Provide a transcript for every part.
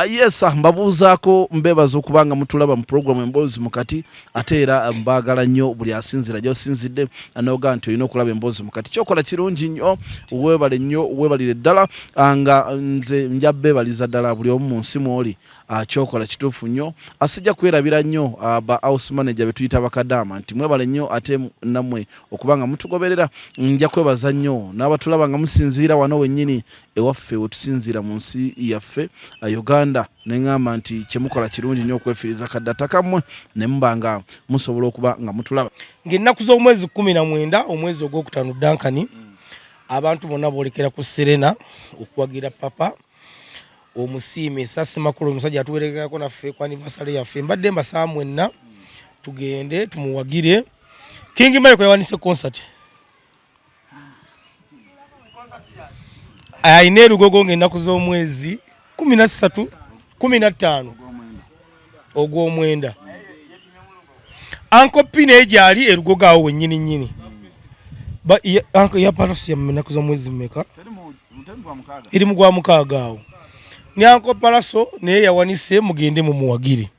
Yes, mbabuuzaako, mbebaza okuba nga mutulaba mu puroguramu Emboozi Mukati. Ate era mbaagala nnyo. Buli asinzira gy'osinzidde noga nti olina okulaba Emboozi Mukati, kyokola kirungi nnyo. Weebale nnyo, weebalire ddala. Nga nze nja beebaliza ddala buli omu mu nsi mwoli, kyokola kituufu nnyo. Asijja kwerabira nnyo ba house manager betuyita bakadaama nti mwebale nnyo ate nammwe okuba nga mutugoberera. Nja kwebaza nnyo n'abatulaba nga musinziira wano wennyini ewaffe wetusinziira mu nsi yaffe Uganda, neŋŋamba nti kyemukola kirungi nnyo okwefiiriza kaddata kammwe ne muba nga musobola okuba nga mutulaba. Ng'ennaku z'omwezi 19 omwezi ogwokutaano, Dankani, abantu bonna boolekera ku Serena okuwagira Papa Omusiime Esasi Makulu, omusajja atuwerekerako naffe ku anniversary yaffe. Mbadde mbasaba mwenna tugende tumuwagire. King Michael yawanise concert ayina erugogo ng'ennaku z'omwezi 13, 15 ogw'omwenda. Uncle P naye gyali erugogo awo wennyini nnyini. Ya Palaso ya ennaku z'omwezi mmeka? Eri mu gwa mukaaga awo. Ne Uncle Palaso naye yawanise, mugende mumuwagire,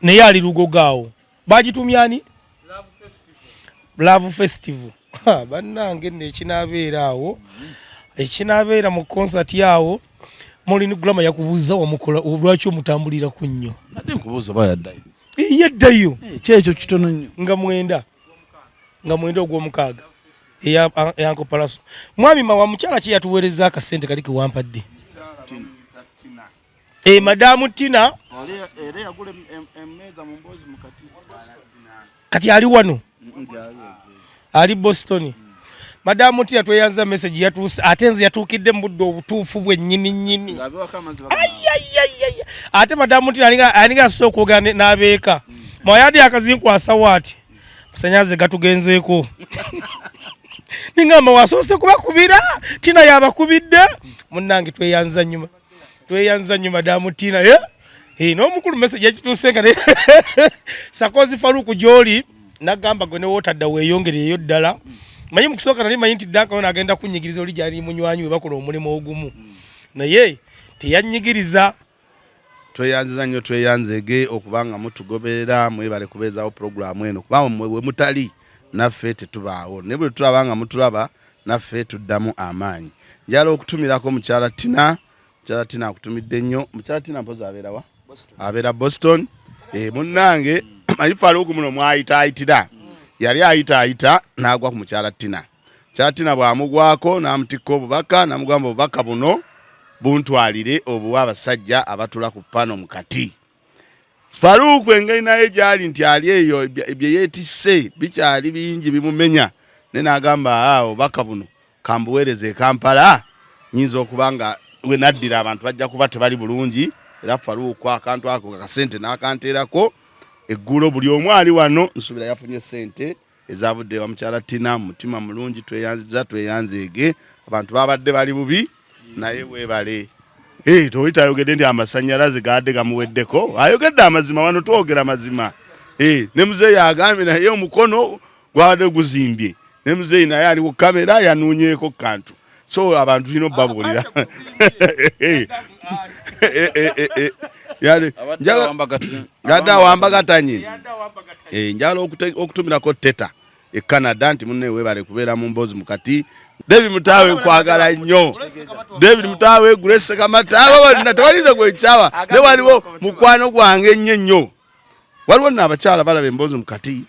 naye ali Lugogo awo. Bagitumya ani? Love Festival. Bannange nno, ekinaabeera awo, ekinaabeera mu concert awo, Molin Glamour yakubuuza wamukola lwaki omutambulira ku nnyo. Nadde nkubuuza oba yaddayo. Yeddayo. Kyekyo kitono nnyo. Nga 9 ogwomukaaga eya Uncle Palaso. Mwami Mawa, mukyala ki yatuweereza akasente kali kewampadde? E, Madamu Tina. Era yagula emmeeza mu Mboozi Mukati. Kati ali wano, ali Boston. Madamu Tina, tweyanza message yatuuse, ate nze yatuukidde mu budde obutuufu bwennyini nnyini. Ayayayaya, ate Madamu Tina alinga asoose okwogera n'abeeka mwayadi akazinkwasawo ati masanyaze gatugenzeeko. Ningamba wasoose kubakubira, Tina yabakubidde. Munnange, tweyanza nyuma, tweyanza nnyo Madamu Tina. Eh? Eh, n'omukulu message yakituuse nga Sakozi Faruku gy'oli, nagamba gwe newootadda weeyongereyo ddala. Manyi mu kusooka nali manyi nti Duncan ono agenda kunnyigiriza, oli gyali munywanyi we bakola omulimu ogumu, naye teyannyigiriza. Tweyanziza nnyo, tweyanzeege okuba nga mutugoberera. Mwebale kubeezaawo puroguramu eno, kubanga mmwe we mutali naffe tetubaawo, naye bwe tulaba nga mutulaba naffe tuddamu amaanyi. Njala okutumirako mukyala Tina. Mukyala Tina, akutumidde nnyo. Mukyala Tina mpozi abeerawa? Abeera Boston. Munnange, manyi Faluuku muno mwayitaayitira, yali ayitaayita n'agwa ku mukyala Tina. Mukyala Tina bw'amugwako n'amutikka obubaka, n'amugamba, "Obubaka buno buntwalire obuwa abasajja abatula ku pano mukati." Faruuku engeri naye gyali nti ali eyo bye yeetisse bikyali bingi bimumenya, naye n'agamba, "Aa, obubaka buno kambuweereze e Kampala, nyinza okuba nga we naddira abantu bajja kuba tebali bulungi." Era Faruuku akantu ako akasente n'akanteerako eggulo. Buli omu ali wano nsuubira yafunye sente ezavudde ewa mukyala Tina mu mutima mulungi. Tweyanziza, tweyanzeege. Abantu babadde bali bubi, naye weebale. Hey, towita ayogedde nti amasanyalaze gaadde gamuweddeko. Ayogedde amazima, wano twogera mazima. Hey, ne muzeeyi agambye naye omukono gwabadde guzimbye, ne muzeeyi naye ali ku kamera yanuunyeeko kantu. So abantu tulina obbabuulira. Yadde awambagatanyini. Njagala okutumirako Teta e Canada nti munne weebale kubeera mu Mboozi Mukati. David Mutaawe, nkwagala nnyo David Mutaawe, Grace Kamata, abo bonna tewalize gwekyawa. Ne waliwo mukwano gwange ennyo ennyo, waliwo nno abakyala balaba Emboozi Mukati,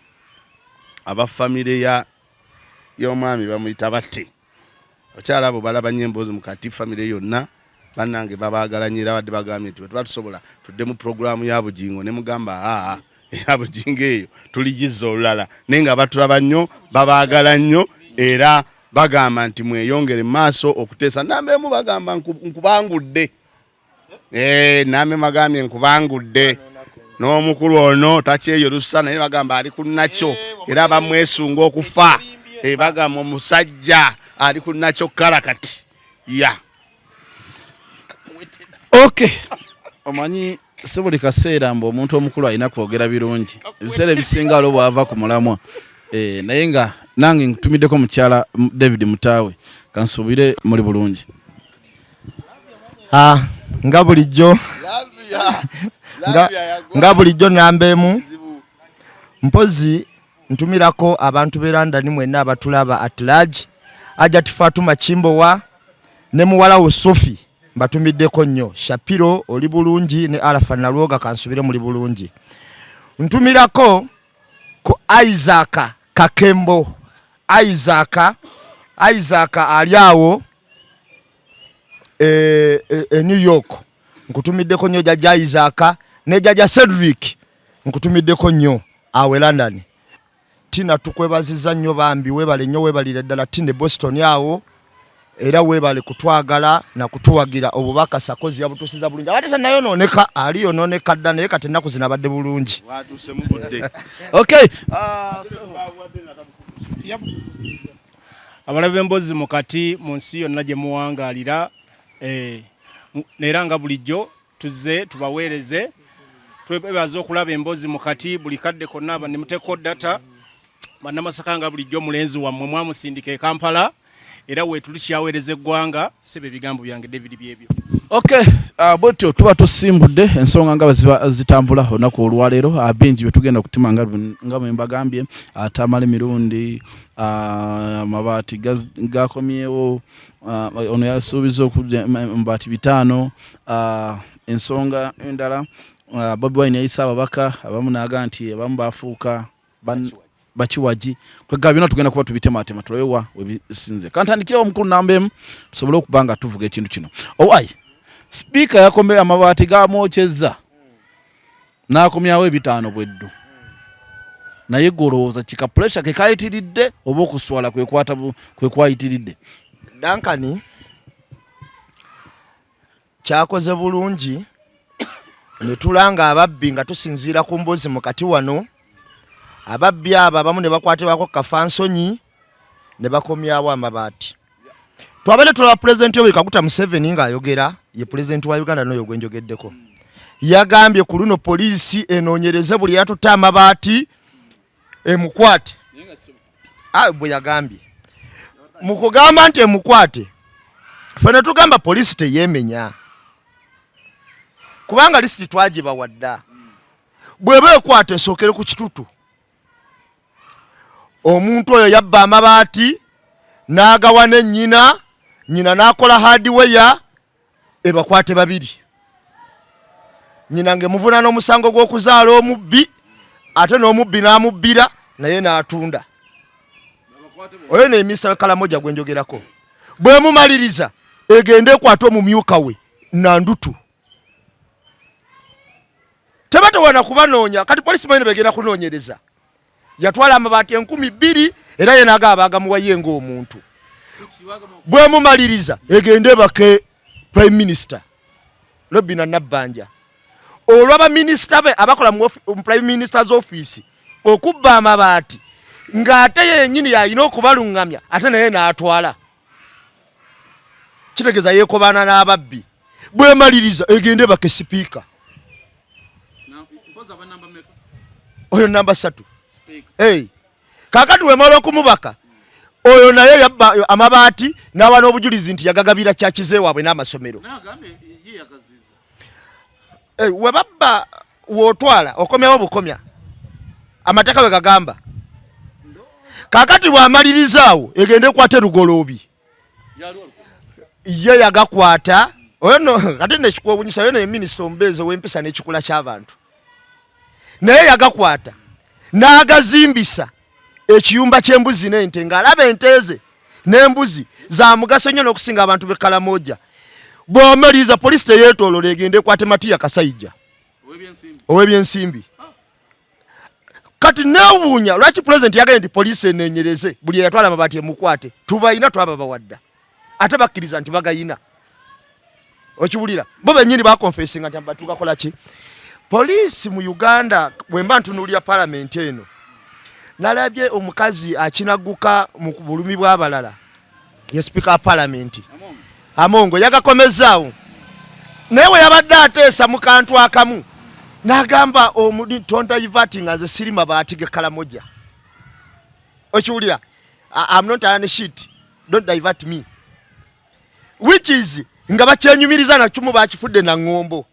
aba famire ya y'omwami bamuyita Batte. Abakyala abo balaba nnyo Emboozi Mukati, famire yonna bannange babaagala nnyo. Era badde bagambye nti bwe tuba tusobola tuddemu puroguramu ya Bugingo, ne mugamba, "Aa, eya Bugingo eyo tuligizza olulala." Naye nga batulaba nnyo, babaagala nnyo, era bagamba nti mweyongere mu maaso okuteesa. Namba emu bagamba nkubangudde. Nambe magambye nkubangudde n'omukulu ono takyeyorusa, naye bagamba ali ku nakyo, era bamwesunga okufa. Bagamba omusajja ali ku nakyo kala kati ya. Okay, omanyi si buli kaseera mbu omuntu omukulu alina kwogera birungi. Ebiseera ebisinga waliwo bwava ku mulamwa. Naye nga nange ntumiddeko mukyala David Mutaawe, kansuubire muli bulungi. Ah, Nga bulijjo nga bulijjo namba emu mpozi ntumirako abantu b'e London mwenna abatulaba at large. Ajat Fatuma Kimbowa ne muwala wo Sophie mbatumiddeko nnyo. Shapiro oli bulungi ne Arafa Nalwoga kansubire muli bulungi. Ntumirako ku Isaac Kakembo. Isaac ali awo e New York. Nkutumiddeko nnyo jjajja Isaac ne jjajja Cedric nkutumiddeko nnyo awe London. Tina tukwebaziza nnyo bambi, weebale nnyo, weebalire ddala Tina e Boston awo, era weebale kutwagala na kutuwagira. Obubaka Sakozi yabutuusiza bulungi, abadde tannayonooneka, aliyonooneka dda, naye kati ennaku zino abadde bulungi. Watuuse mu budde. Okay. Abalabe b'emboozi mukati mu nsi yonna gye muwangaalira, era nga bulijjo tuzze tubaweereze, twebaza okulaba emboozi mukati buli kadde konna ne muteeko data. Bannamasaka nga bulijjo omulenzi wammwe mwamusindika e Kampala, era weetuli kyaweereza eggwanga. Sebe ebigambo byange David byebyo. Okay, bwetyo tuba tusimbudde ensonga nga bwe zitambula olunaku olwaleero. Bingi bye tugenda okutima nga bwe mbagambye. Tamale Mirundi, amabaati gakomyewo, ono yasuubiza okujja amabaati 5. Ensonga endala, Bobi Wine yayise ababaka abamu n'agamba nti abamu bafuuka bakiwagi. Kwegamba byonna tugenda kuba tubitematema tulabe wa webisinze. Kantandikirewo omukulu namba emu tusobole okuba nga tuvuga ekintu kino. Owai sipiika yakomye amabaati gamwokyezza n'akomyawo 5 bweddu, naye gwe olowooza kika pressure ke kayitiridde oba okuswala kwe kwayitiridde? Duncan kyakoze bulungi ne tulanga ababbi nga tusinziira ku mbuzi mukati wano. Ababbi abo abamu ne bakwatibwako kafansonyi ne bakomyawo amabaati. Twabadde tulaba Pulezidenti Yoweri Kaguta Museveni ng'ayogera, ye pulezidenti wa Uganda n'oyo gwe njogeddeko. Yagambye ku luno poliisi enoonyereze buli yatutte amabaati emukwate. Bwe yagambye mu kugamba nti emukwate, ffe ne tugamba poliisi teyeemenya kubanga lisiti twagibawa dda. Bw'eba ekwata esookere ku kitutu. Omuntu oyo yabba amabaati n'agawa ne nnyina, nnyina n'akola hardware, ebakwate babiri. Nnyina ng'emuvunaana n'omusango gw'okuzaala omubbi, ate n'omubbi n'amubbira naye n'atunda. Oyo ne Minisita Kalamoja gwe njogerako. Bw'emumaliriza egende ekwate omumyuka we Nandutu. Tebatawana kubanoonya, kati poliisi bayina begenda kunoonyereza. Yatwala amabaati 2000 era ye n'agaba bagamuwa ye ng'omuntu. Bw'emumaliriza egende ebake Prime Minister Robina Nabbanja. Olwa baminisita be abakola mu Prime Minister's office okubba amabaati ng'ate ye yennyini y'alina okubalungamya, ate naye n'atwala. Kitegeeza yeekobaana n'ababbi. Bw'emaliriza egende bake sipiika. Oyo namba 3. Hey. Kaakati wemala okumubaka oyo naye yabba amabaati n'awa n'obujulizi nti yagagabira kyakize waabwe n'amasomero. Hey, webabba w'otwala okomyawo bukomya amateeka bwe gagamba. Kaakati bw'amaliriza awo egende ekwate Lugoloobi. Ye yagakwata oyo no, kati nekikwewunyisa oyo naye minisita omubeezi ow'empisa n'ekikula ky'abantu naye yagakwata n'agazimbisa ekiyumba ky'embuzi n'ente, ng'alaba ente ze n'embuzi za mugaso nnyo n'okusinga abantu b'e Kalamoja. Bw'amaliriza poliisi teyeetooloola egende ekwate Matiya Kasaija ow'ebyensimbi. Kati neewuunya lwaki pulezidenti yagambye nti poliisi eneenyereze buli eyatwala amabaati emukwate. Tubayina twababawadda ate bakkiriza nti bagayina. Okiwulira bo bennyini bakonfesinga nti amabaati tugakola ki. Poliisi mu Uganda bwe mba ntunuulira palamenti eno nalabye omukazi akinaguka mu bulumi bw'abalala ye sipiika wa palamenti Amongo yagakomezaawo, naye we yabadde ateesa mu kantu akamu n'agamba tondaivati nga nze siri mabaati ge Kalamoja. Okiwulira, I'm not an shit, don't divert me, which is Nga bakyenyumiriza nakimu bakifudde na ŋŋombo.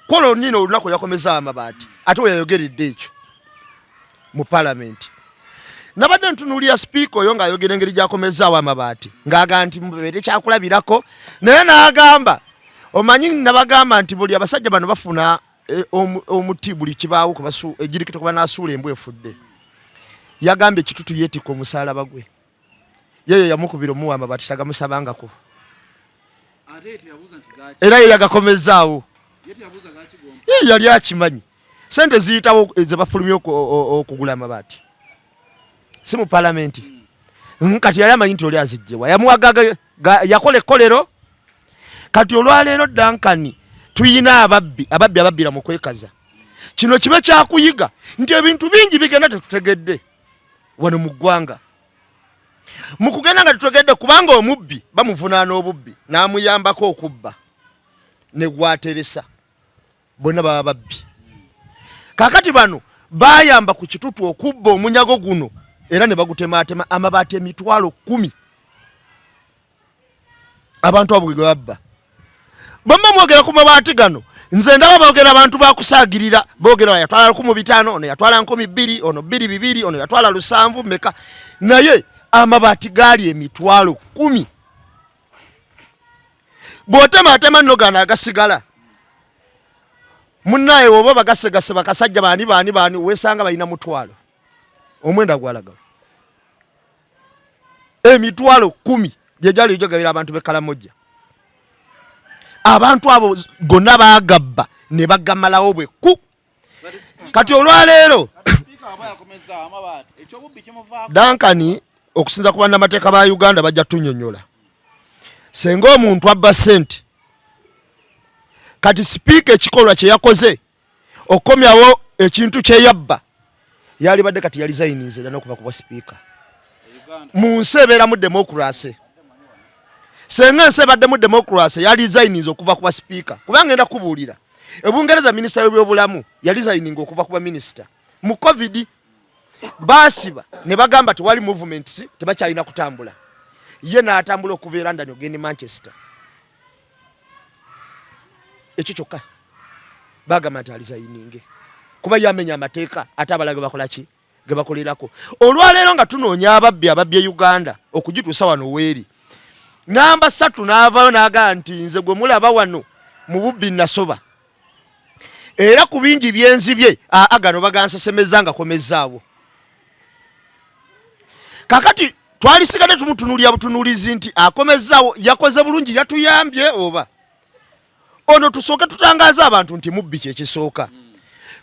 Kwolwo nnyini olunaku yakomezaawo amabaati ate we yayogeredde ekyo mu palamenti. Nabadde ntunuulira sipiika oyo ng'ayogera engeri gy'akomezaawo amabaati ng'agamba nti mubeere kyakulabirako, naye n'agamba omanyi nabagamba nti buli abasajja bano bafuna e, omuti buli kibaawo egirikito kuba n'asuula embwa efudde. Yagambye Kitutu yeetikka omusaalaba gwe. Yeye yamukubira omuwa amabaati tagamusabangako era ye yagakomezaawo. Yali akimanyi sente ziyitawo zebafulumya okugula amabaati si mu palamenti. Kati yali amanyi nti oli azijjewa yamuwaga yakola ekkolero. Kati olwaleero Duncan tuyina ababbi ababbi ababbira mu kwekaza. Kino kibe kyakuyiga nti ebintu bingi bigenda tetutegedde wano mu ggwanga mu kugenda nga tetutegedde, kubanga omubbi bamuvunaana obubbi n'amuyambako okubba ne gwateresa bonna baba babbi. Kakati bano bayamba ku Kitutu okubba omunyago guno era ne bagutematema amabaati 10,000 abantu abo ge babba. Bwemba mwogera ku mabaati gano nze ndaba boogera abantu bakusaagirira, boogera yatwala 1500, ono yatwala 2000, ono 2200, ono yatwala 700 meka, naye amabaati gaali 10,000. Bw'otematema nno gano agasigala munnaye oba bagasegase bakasajja baani baani baani weesanga balina 10,000 omwenda gwalagawo 10,000 gye gyali gigabira abantu b'e Kalamojja. Abantu abo gonna baagabba ne bagamalawo bwe ku. Kati olwaleero Duncan okusinza ku bannamateeka ba Uganda bajja tunyonyola senga omuntu abba ssente. Kati sipiika ekikolwa kye yakoze okukomyawo ekintu kye yabba yalibadde kati yalizayininze era n'okuva ku bwa sipiika. Mu nsi ebeeramu demokurasi, senga ensi ebaddemu demokurasi yalizayininze okuva ku bwa sipiika, kubanga ngenda kubuulira ebungereza minisita w'ebyobulamu yalizayininga okuva ku bwa minisita mu covid. Baasiba ne bagamba tewali movements, tebakyalina kutambula, ye n'atambula okuva e London ogenda e Manchester. Ekyo kyokka bagamba nti alizayininge kuba yamenya amateeka ate abalala ge bakola ki ge bakolerako. Olwaleero nga tunoonya ababbi ababbi e Uganda okugituusa wano weeri namba 3 n'avaayo n'agamba nti nze gwe mulaba wano mu bubbi nasoba era ku bingi byenzibye aa gano bagansesemezza nga komezzaawo. Kakati twalisigadde tumutunuulira butunuulizi nti akomezzaawo yakoze bulungi yatuyambye, oba ono tusooke tutangaaze abantu nti mubbi kyekisooka.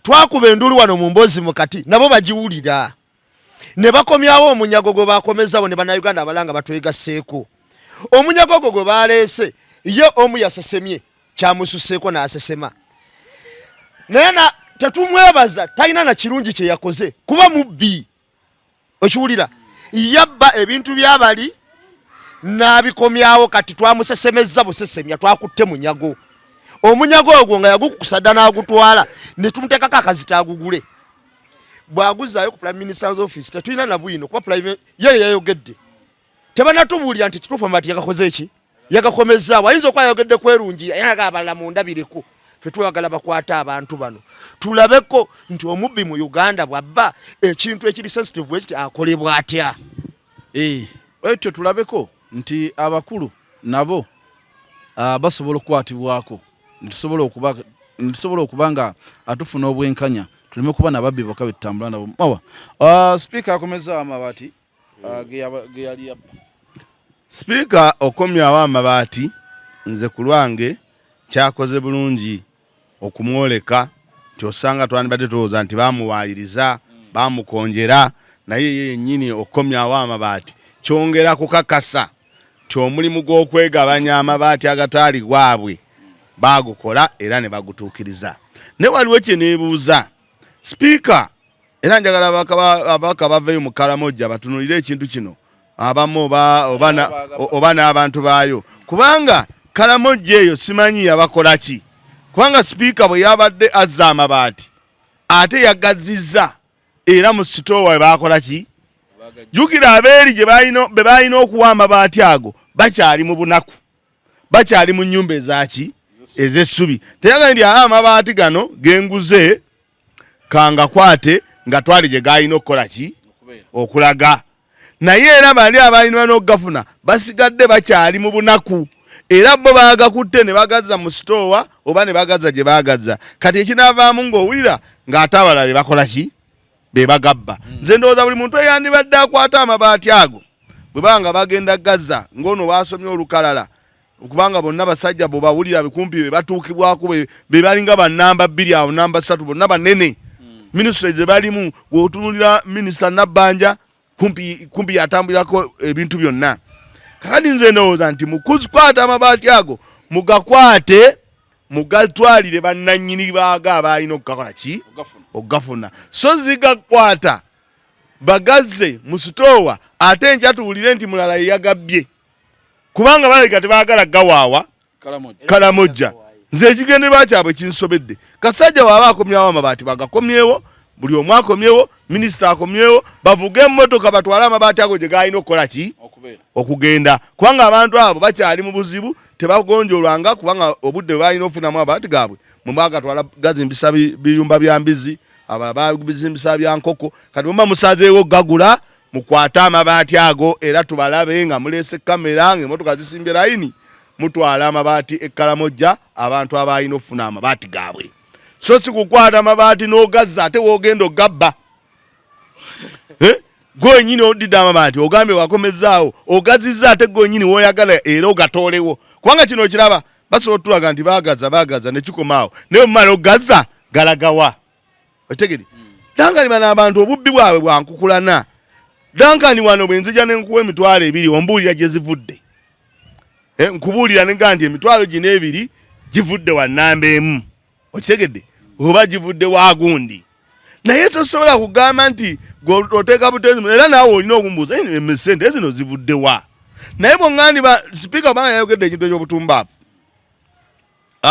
Twakuba enduulu wano mu mboozi mukati nabo bagiwulira ne bakomyawo omunyago gwe bakomezaawo ne bannayuganda abalanga batwegasseeko. Omunyago ogwo gwe baleese ye omu yasesemye kyamususeeko n'asesema, naye na tetumwebaza talina na kirungi kye yakoze kuba mubbi. Okiwulira, yabba ebintu byabali n'abikomyawo. Kati twamusesemezza busesemya, twakutte munyago. Omunyago ogwo nga yagukukusa dda n'agutwala ne tumuteekako akazito agugule. Bw'aguzaayo ku Prime Minister's office tetulina na bwino kuba ye yayogedde tebanatubuulira nti kituufu amabaati yagakoze eki yagakomezzaawo. Ayinza okuba yayogedde kwerungi era abalala mundabireko. Ffe twagala bakwate abantu bano tulabeko nti omubbi mu Uganda bw'abba ekintu ekiri sensitive ekiti akolebwa atya. Etyo tulabeko nti abakulu nabo basobola okukwatibwako nitusobola okuba nga atufuna obwenkanya tuleme kuba nababbi bokka betutambula nabo. Mawa sipiika akomezaawo amabaati ge yali yabba. Sipiika okomyawo amabaati nze ku lwange kyakoze bulungi okumwoleka nti osanga twandibadde tulowooza nti bamuwaayiriza bamukonjera, naye ye yennyini okukomyawo amabaati kyongera kukakasa nti omulimu gw'okwegabanya amabaati agataali gwabwe baagukola era ne bagutuukiriza. Naye waliwo kye neebuuza sipiika, era njagala ababaka baveeyo mu Kalamojja batunulire ekintu kino abamu oba n'abantu baayo, kubanga Kalamojja eyo simanyi yabakola ki, kubanga sipiika bwe yabadde azza amabaati ate yagazizza era mu sitoowa we baakola ki. Jjukira abeeri be balina okuwa amabaati ago bakyali mu bunaku. Bakyali mu nnyumba ezaki ez'essubi. Teyagambye nti aa amabaati gano genguze kangakwate nga twali gye galina okukola ki okulaga. Naye era bali abalina n'okugafuna basigadde bakyali mu bunaku, era bo baagakutte ne bagazza mu sitoowa oba ne bagazza gye baagazza. Kati ekinaavaamu ng'owulira ng'ate abalala be bakola ki be bagabba. Nze ndowooza buli muntu eyandibadde akwata amabaati ago bwe baba nga bagenda Gaza ng'ono baasomye olukalala, kubanga bonna basajja bo bawulira bikumpi be batuukibwako be balinga ba namba 2 awo namba 3 bonna banene. Minisitule gye balimu bw'otunuulira minisita Nabbanja kumpi yatambulirako ebintu byonna. Kakati nze ndowooza nti mu kukwata amabaati ago mugakwate mugatwalire bannannyini baago abaalina okugakola ki okugafuna, so zigakwata bagazze mu sitoowa ate enkya tuwulire nti mulala ye yagabbye, kubanga balabika tebaagala gawaawa Kalamojja. Nze ekigendererwa kyabwe kinsobedde. Kasajja bw'aba akomyawo amabaati bagakomyewo, buli omu akomyewo, minisita akomyewo, bavuge emmotoka batwale amabaati ago gye galina okukola ki okugenda, kubanga abantu abo bakyali mu buzibu, tebagonjolwanga, kubanga obudde bwe balina okufunamu amabaati gaabwe mwe mwagatwala gazimbisa biyumba bya mbizi, abalala babizimbisa bya nkoko. Kati bwe musazeewo gagula mukwate amabaati ago era tubalabe nga muleese kamera ng'emmotoka zisimbye layini, mutwala amabaati e Kalamojja abantu abalina okufuna amabaati gaabwe, so si kukwata amabaati n'ogazza ate w'ogenda ogabba. Gwe wenyini odidde amabaati ogambye wakomezzaawo ogazizza ate gwe wenyini w'oyagala era ogatoolewo, kubanga kino okiraba basobola otulaga nti baagaza baagaza ne kikoma awo, naye omumala ogaza galagawa. Otegere Duncan, bano abantu obubbi bwabwe bwankukulana. Duncan, wano bwe nzija ne nkuwa 20,000 ombuulira gye zivudde. Nkubuulira ne nga nti emitwalo gino ebiri givudde wa nnamba emu, okitegedde, oba givudde wa gundi, naye tosobola kugamba nti oteeka buteezi, era naawe olina okumbuuza sente zino zivudde wa. Naye bw'oŋŋandi ba sipiika obanga yayogedde ekintu eky'obutumbaavu,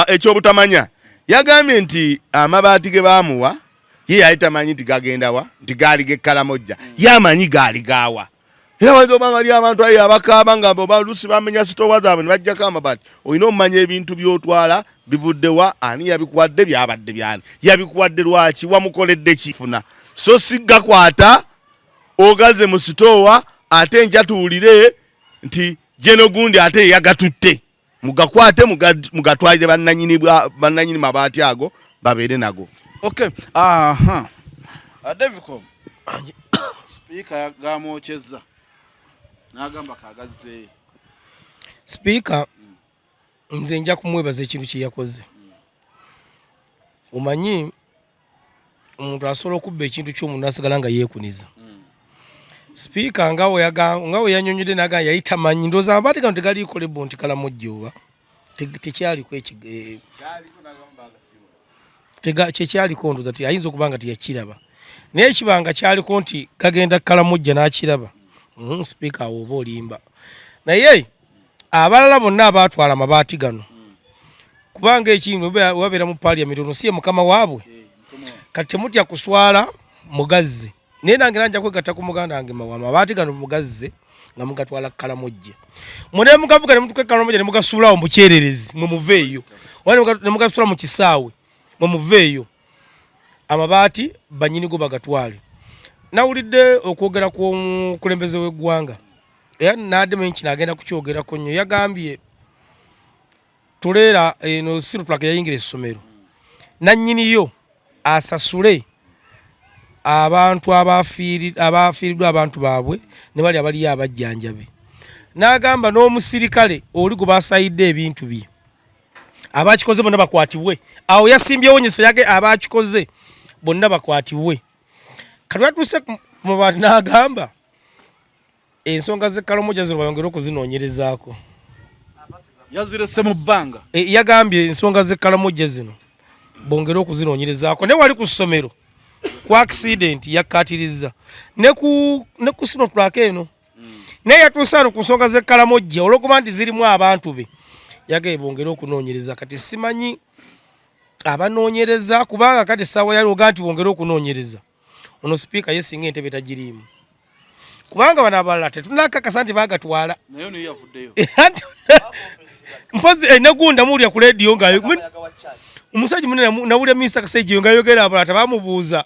ekyobutamanya, yagambye nti amabaati ge baamuwa ye yali tamanyi nti gagenda wa, nti gaali g'e Kalamojja, ye amanyi gaali gaawa. Era wayinza oba nga waliyo abantu ayo abakaaba nga oba oluusi bamenya sitoowa zaabwe ne baggyako amabaati. Olina omumanya ebintu by'otwala bivudde wa, ani yabikuwadde, byabadde byani, yabikuwadde lwaki, wamukoledde ki funa. So si gakwata ogaze mu sitoowa ate nkya tuwulire nti Jeno gundi ate yagatutte. Mugakwate mugatwalire bannannyini mabaati ago babeere nago. Okay. Aha. Davicom. Speaker gamwokyezza n'agamba kagazzeeyo. Speaker nze nja kumwebaza ekintu kye yakoze. Omanyi omuntu asobola okubba ekintu ky'omuntu n'asigala nga yeekuniza. Sipiika nga we yannyonnyodde n'agamba yali tamanyi, ndowooza amabaati gano tegaliiko lebo nti Kalamojja oba tekyaliko kyekyaliko, ndowooza ti ayinza okuba nga teyakiraba, naye kiba nga kyaliko nti gagenda Kalamojja n'akiraba. Sipiika awo oba olimba. Naye abalala bonna abaatwala amabaati gano, kubanga ekintu babeera mu parliament, ono si ye mukama waabwe, kati temutya kuswala mugazze. Naye nange era nja kwegatta ku muganda wange Mawa, amabaati gano mugazze nga mugatwala Kalamojja, mwe mugavuga ne mutuuka e Kalamojja ne mugasuulawo mu kyererezi, mwe muveeyo, oba ne mugasuula mu kisaawe, mwe muveeyo, amabaati bannyini go bagatwale. Nawulidde okwogera kw'omukulembeze w'eggwanga era naadde manyi kino agenda kukyogerako nnyo. Yagambye tuleera eno Silver yayingira essomero, nannyiniyo asasule abantu abafiiriddwa abantu baabwe ne bali abaliyo abajjanjabe. N'agamba n'omusirikale oli gwe basayidde ebintu bye, abakikoze bonna bakwatibwe. Awo yasimbyewo nyisa yage abakikoze bonna bakwatibwe. Kati watuuse ku mabaati n'agamba ensonga z'e Karamoja zino bayongere okuzinoonyerezaako. Yazirese mu bbanga. Yagambye ensonga z'e Karamoja zino bongere okuzinoonyerezaako. Naye wali ku ssomero ku accident yakkaatirizza ne ku Sinotruck eno. Naye yatuuse ano ku nsonga z'e Karamoja olw'okuba nti zirimu abantu be, yagambye bongere okunoonyereza. Kati simanyi abanoonyereza, kubanga kati essaawa yali oga nti bongere okunoonyereza. Ono sipiika ye singa entebe tagiriimu, kubanga bano abalala tetunakakasa nti bagatwala. Naye ono yavuddeyo. Mpozi eh, negunda muwulira ku lediyo nga omusajja munene nawulira minisita Kasejje nga ayogera abalala bamubuuza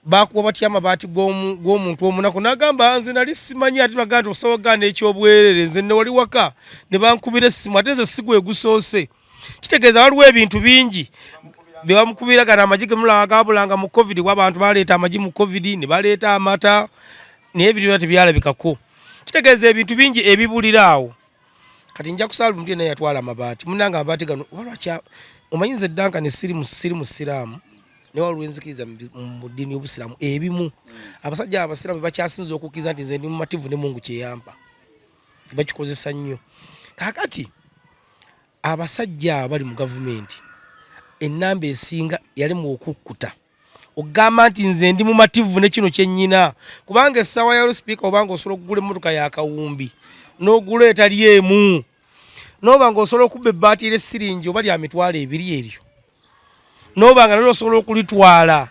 bakuwa batya amabaati g'omuntu omunaku n'agamba nze nali simanyi ate bagamba nti osobola okugaana ekyobwerere nze newali waka ne bankubira essimu ate nze si gwe gusoose kitegeeza waliwo ebintu bingi bye bamukubira gano amagi gemulaba gabulanga mu covid kuba abantu baleeta amagi mu covid ne baleeta amata naye ebintu byona tebyalabikako kitegeeza ebintu bingi ebibulira awo kati nja kusala omuntu yenna yatwala amabaati munange amabaati gano walwaki omanyi nze Duncan siri musiraamu naye waliwo enzikiriza mu ddiini y'obusiraamu ebimu abasajja abasiraamu bakyasinza okukkiriza nti nze ndi mumativu ne mungu kyeyampa bakikozesa nnyo kakati abasajja abo bali mu gavumenti ennamba esinga yali mu okukkuta okugamba nti nze ndi mumativu ne kino kyennyina kubanga essaawa ya sipiika obanga osobola okugula emmotoka ya kawumbi n'ogula etali emu n'oba nga osobola okubba ebbaati ly'essiringi oba lya 20,000 eryo n'oba nga nalyo osobola okulitwala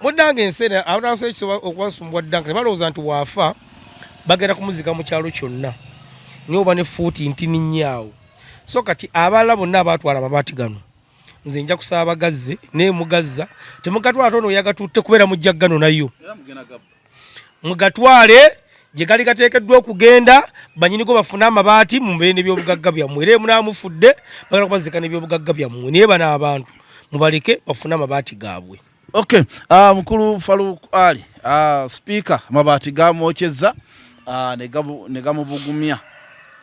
munnange ensi eno abantu ekisobola okubasumbwa dda nga tebalowooza nti waafa bagenda kumuzika mu kyalo kyonna naye oba ne fuuti ntini nnyo awo so kati abalala bonna abaatwala amabaati gano nze nja kusaba bagazze naye mugazza temugatwala tono yagatutte kubeera mujja gano nayo mugatwale gye gali gateekeddwa okugenda banyinigo bafune amabaati mumbeere n'ebyobugagga byammwe era emunaamufudde bagala kubazika n'ebyobugagga byammwe naye bano abantu mubaleke bafune amabaati gaabwe. Okay, mukulu Faruk Ali, speaker amabaati gamwokyezza ne gamubugumya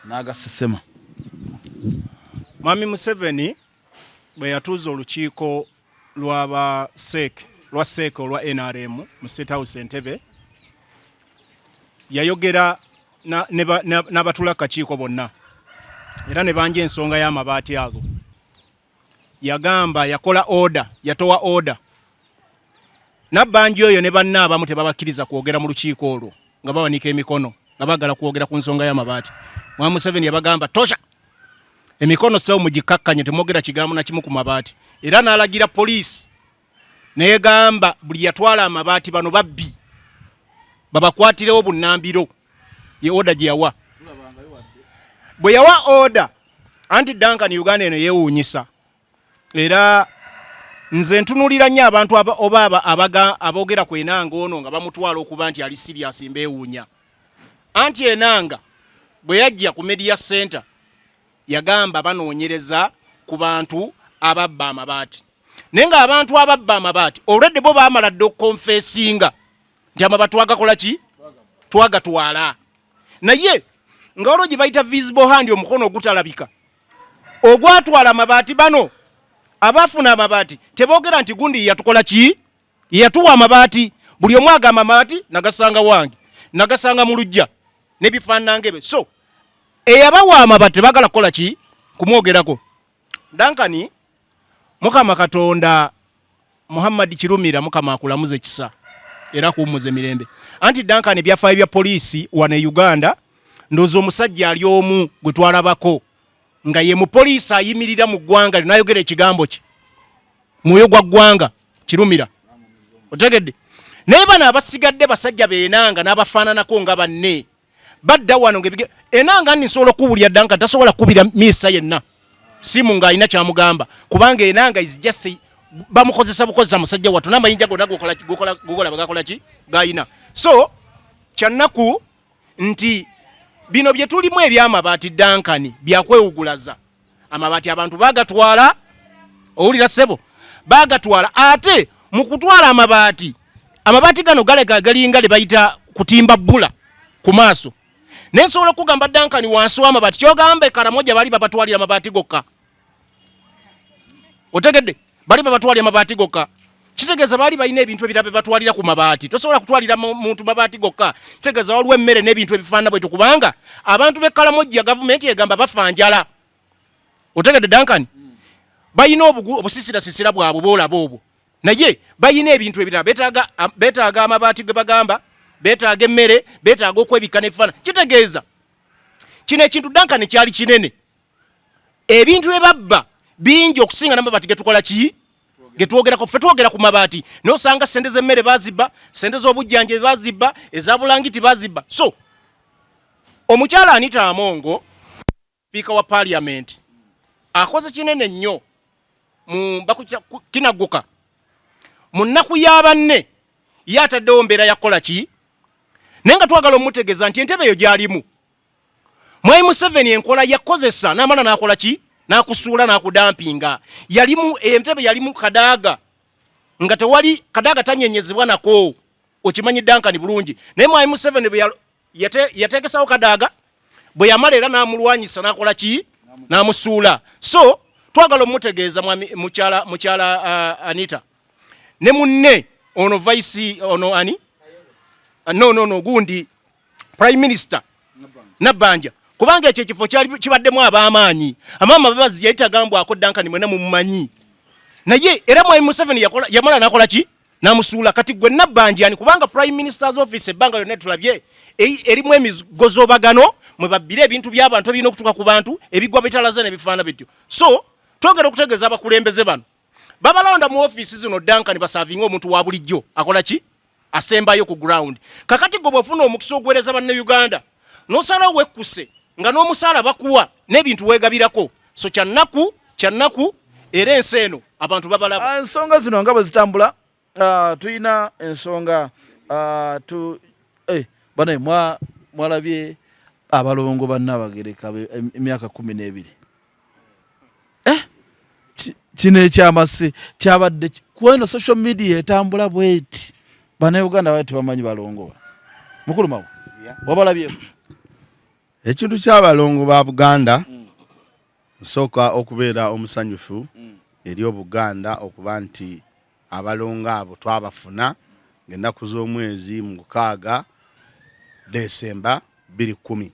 n'agasesema. Mwami Museveni bwe yatuuza olukiiko lw'aba CEC lwa CEC olwa NRM mu State House Entebbe yayogera n'abatuula kakiiko bonna era ne banja ensonga y'amabaati ago. Yagamba yakola order, yatowa order Nabbanja oyo ne banne abamu tebabakkiriza kwogera mu lukiiko olwo nga bawanika emikono nga baagala kwogera ku nsonga y'amabaati. Mwami Museveni yabagamba tosha emikono sewo mugikkakkanye temwogera kigambo na kimu ku mabaati era n'alagira poliisi n'egamba buli yatwala amabaati bano babbi babakwatirewo bunnambiro ye order gye yawa. Bwe yawa order anti Duncan Uganda eno yeewuunyisa era nze ntunulira nnyo abantu oba aboogera ku Enanga ono nga bamutwala okuba nti ali serious mbeewuunya. Anti Enanga bwe yajja ku media center yagamba banoonyereza ku bantu ababba amabaati naye ng'abantu ababba amabaati already bo baamala dda okukonfesinga nti amabaati twagakola ki twagatwala naye nga waliwo gye bayita visible hand omukono ogutalabika ogwatwala amabaati bano abafuna amabaati teboogera nti gundi yatukola ki yatuwa amabaati buli omu agamba amabaati nagasanga wange nagasanga mu luggya n'ebifaanana ng'ebyo so eyabawa amabaati tebagala kukola ki kumwogerako. Duncan Mukama Katonda Muhammad Kirumira Mukama akulamuze kisa era akuwummuze mirembe. Anti Duncan ebyafaayo bya poliisi wano e Uganda ndowooza omusajja ali omu gwe twalabako nga ye mupoliisi ayimirira mu ggwanga lino n'ayogera ekigambo kye mwoyo gwa ggwanga Kirumira otegedde naye bano abasigadde basajja b'Enanga n'abafaananako nga banne badda wano ngebige Enanga nni nsobola okuwulira Duncan tasobola kukubira minisita yenna simu ng'alina kyamugamba kubanga Enanga is just bamukozesa bukozesa musajja wattu n'amayinja gonna gokola bagakola ki gayina so kyannaku nti bino bye tulimu eby'amabaati Duncan byakwewugulaza amabaati abantu bagatwala owulira ssebo bagatwala ate mu kutwala amabaati amabaati gano galega galinga le bayita kutimba bbula ku maaso naye nsobola okugamba Duncan wansi w'amabaati kyogamba e Karamoja bali babatwalira amabaati gokka otegedde bali babatwalira amabaati gokka kitegeeza baali balina ebintu ebirala bye batwalira ku mabaati tosobola kutwalira muntu mabaati gokka kitegeeza waliwo emmere n'ebintu ebifaanana bwetyo kubanga abantu b'e Kalamojja gavumenti egamba bafa njala otegedde Duncan balina obusisirasisira bwabwe boolaba obwo naye balina ebintu ebirala beetaaga amabaati ge bagamba beetaaga emmere beetaaga okwebikka n'ebifaanana kitegeeza kino ekintu Duncan kyali kinene ebintu bye babba bingi okusinga n'amabaati getukola ki getwogerako ffe twogera ku mabaati naye osanga sente z'emmere bazibba sente z'obujjanjabi bazibba eza bulangiti bazibba so omukyala Anita Amongo Sipiika wa parliament akoze kinene nnyo mu kinagguka mu nnaku ya banne, ye ataddewo mbeera yakukola ki, naye nga twagala omutegeeza nti entebe eyo gy'alimu Mwami Museveni enkola yakozesa n'amala n'akola ki, n'akusuula n'akudampinga. Yalimu entebe, yalimu Kadaaga nga tewali Kadaaga tanyenyezebwa nako, okimanyi Duncan bulungi. Naye Mwami Museveni bwe yateekesawo Kadaaga, bwe yamala era n'amulwanyisa n'akola ki, n'amusuula. So twagala omutegeeza mwami mukyala mukyala Anita ne munne ono vice ono ani, no no no gundi prime minister Nabbanja, kubanga ekyo ekifo kyali kibaddemu ab'amaanyi. Amaama Babazi yali tagambwako, Duncan mwena mumumanyi, naye era Mwami Museveni yakola, yamala n'akola ki, n'amusuula. Kati gwe Nabbanja ani? Kubanga prime minister's office ebbanga lyonna tulabye erimu emigozobagano mwe babbira ebintu by'abantu ebirina okutuuka ku bantu, ebigwa bitalaze n'ebifaana bityo. So twongera okutegeeza abakulembeze bano babalonda mu ofiisi zino, Duncan, baservinga omuntu wa bulijjo akola ki, asembayo ku ground. Kakati gwe bw'ofuna omukisa oguweereza Bannayuganda n'osalawo wekkuse nga n'omusaala bakuwa n'ebintu weegabirako, so kyannaku, kyannaku, era ensi eno abantu babalaba. Ensonga zino nga bwe zitambula, tulina ensonga tu banaye mwalabye abalongo bannabagereka emyaka 12. Kino ekyamase kyabadde kweno social media etambula bweti, Bannayuganda bali tebamanyi balongo ba mukulu mawo wabalabyeko? Ekintu ky'abalongo ba Buganda, nsooka okubeera omusanyufu eri Obuganda okuba nti abalongo abo twabafuna ng'ennaku z'omwezi 6 Desemba 210.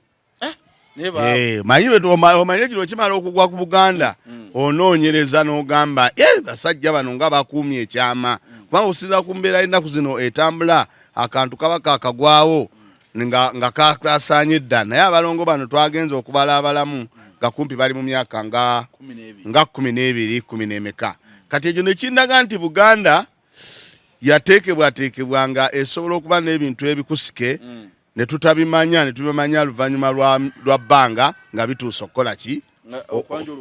Manyi omanye kino kimala okugwa ku Buganda, onoonyereza n'ogamba, "Eh, basajja bano nga bakuumye ekyama," kubanga okusinza ku mbeera y'ennaku zino etambula, akantu kaba kakagwawo nga kasaanye dda. Naye abalongo bano twagenza okubala abalamu nga kumpi bali mu myaka nga 12, kumi n'emeka. Kati ekyo nekindaga nti Buganda yateekebwateekebwa nga esobola okuba n'ebintu ebikusike ne tutabimanya, ne tubimanya luvannyuma lwa bbanga nga bituuse okukola ki,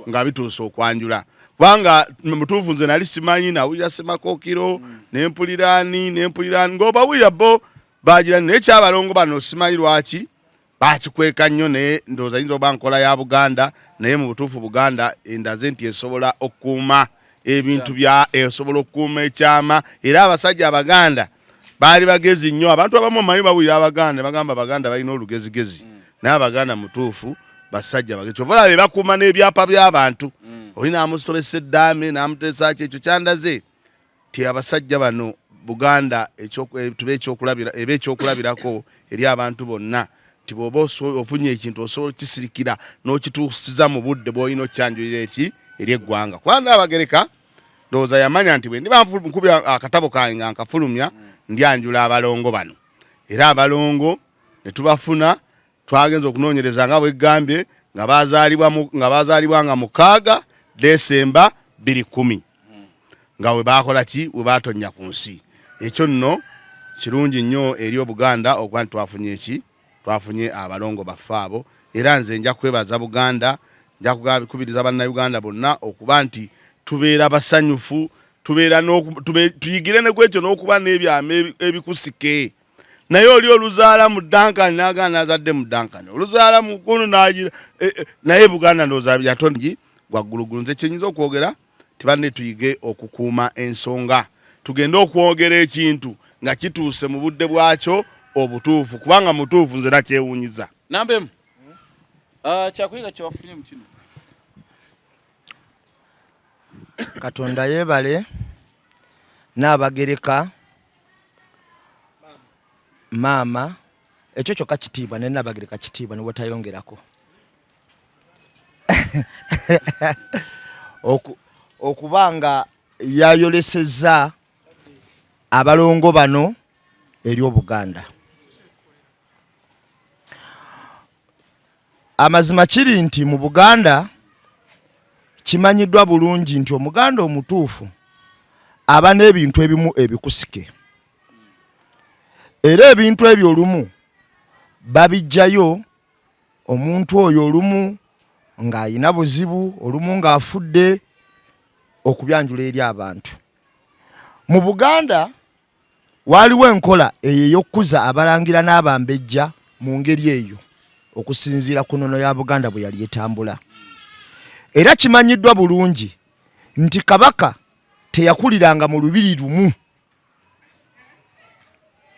nga bituuse okwanjula. Kubanga mutuufu nze nali simanyi, nawulira Ssemakokiro nempuliraani nempuliraani ng'obawulira bo bagira, naye kyabalongo bano simanyi lwaki bakikweka nnyo. Naye ndowooza yinza oba nkola ya Buganda, naye mu butuufu Buganda endaze nti esobola okukuuma ebintu bya, esobola okukuuma ekyama. Era abasajja Abaganda baali bagezi nnyo. Abantu abamu omanyi bawulira Abaganda bagamba Abaganda balina olugezigezi, naye Abaganda mutuufu basajja bagezi. Kyova olaba bakuuma n'ebyapa by'abantu, oli n'amutobesa eddaame n'amuteesa ki. Ekyo kyandaze ti abasajja bano Buganda tube eba ekyokulabirako eri abantu bonna nti bw'oba ofunye ekintu osobola okukisirikira n'okituusiza mu budde bw'olina okyanjulira eki eri eggwanga. Kubanga Naabagereka ndowooza yamanya nti bwe ndiba nkubya akatabo kange nga nkafulumya, ndyanjula abalongo bano. Era abalongo ne tubafuna. Twagenza okunoonyereza nga bweggambye nga bazaalibwa nga 6 Desemba 210, nga we bakola ki, we batonnya ku nsi. Ekyo nno kirungi nnyo eri Obuganda okuba nti twafunye eki, twafunye abalongo baffe abo. Era nze nja kwebaza Buganda, nja kukubiriza Bannayuganda bonna okuba nti tubeera basanyufu, tubeera tuyigire ne kwekyo n'okuba n'ebyama ebikusike. Naye oli oluzaala mu Duncan n'agaana nazadde mu Duncan, oluzaala mu kunu nagira naye Buganda ndowooza yatongi gwaggulugulu. Nze kyenyinza okwogera, tibanne tuyige okukuuma ensonga, tugende okwogera ekintu nga kituuse mu budde bwakyo obutuufu, kubanga mutuufu nze nakyewunyiza. Namba emu, kyakuyiga kyewafunye mu kino? Katonda yeebale Naabagereka maama, ekyo kyokka kitiibwa, ne Naabagereka kitiibwa ne bwetayongerako okuba nga yayolesezza abalongo bano eri Obuganda. Amazima kiri nti mu Buganda kimanyiddwa bulungi nti Omuganda omutuufu aba n'ebintu ebimu ebikusike, era ebintu ebyo olumu babijjayo omuntu oyo olumu. ng'alina buzibu olumu ng'afudde okubyanjula eri abantu mu Buganda. Waaliwo enkola eyo ey'okukuza abalangira n'abambejja mu ngeri eyo okusinziira ku nnono ya Buganda bwe yali etambula. Era kimanyiddwa bulungi nti Kabaka teyakuliranga mu lubiri lumu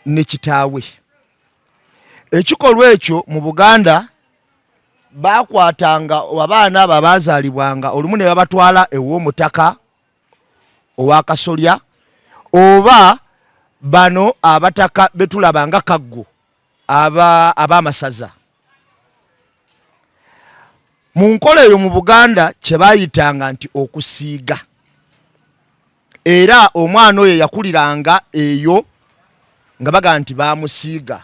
ne kitaawe. Ekikolwa ekyo mu Buganda baakwatanga abaana abo abaazaalibwanga olumu ne babatwala ew'omutaka ow'akasolya oba bano abataka betulaba nga Kaggo ab'amasaza. Mu nkola eyo mu Buganda kye baayitanga nti okusiiga, era omwana oyo yakuliranga eyo nga bagamba nti baamusiiga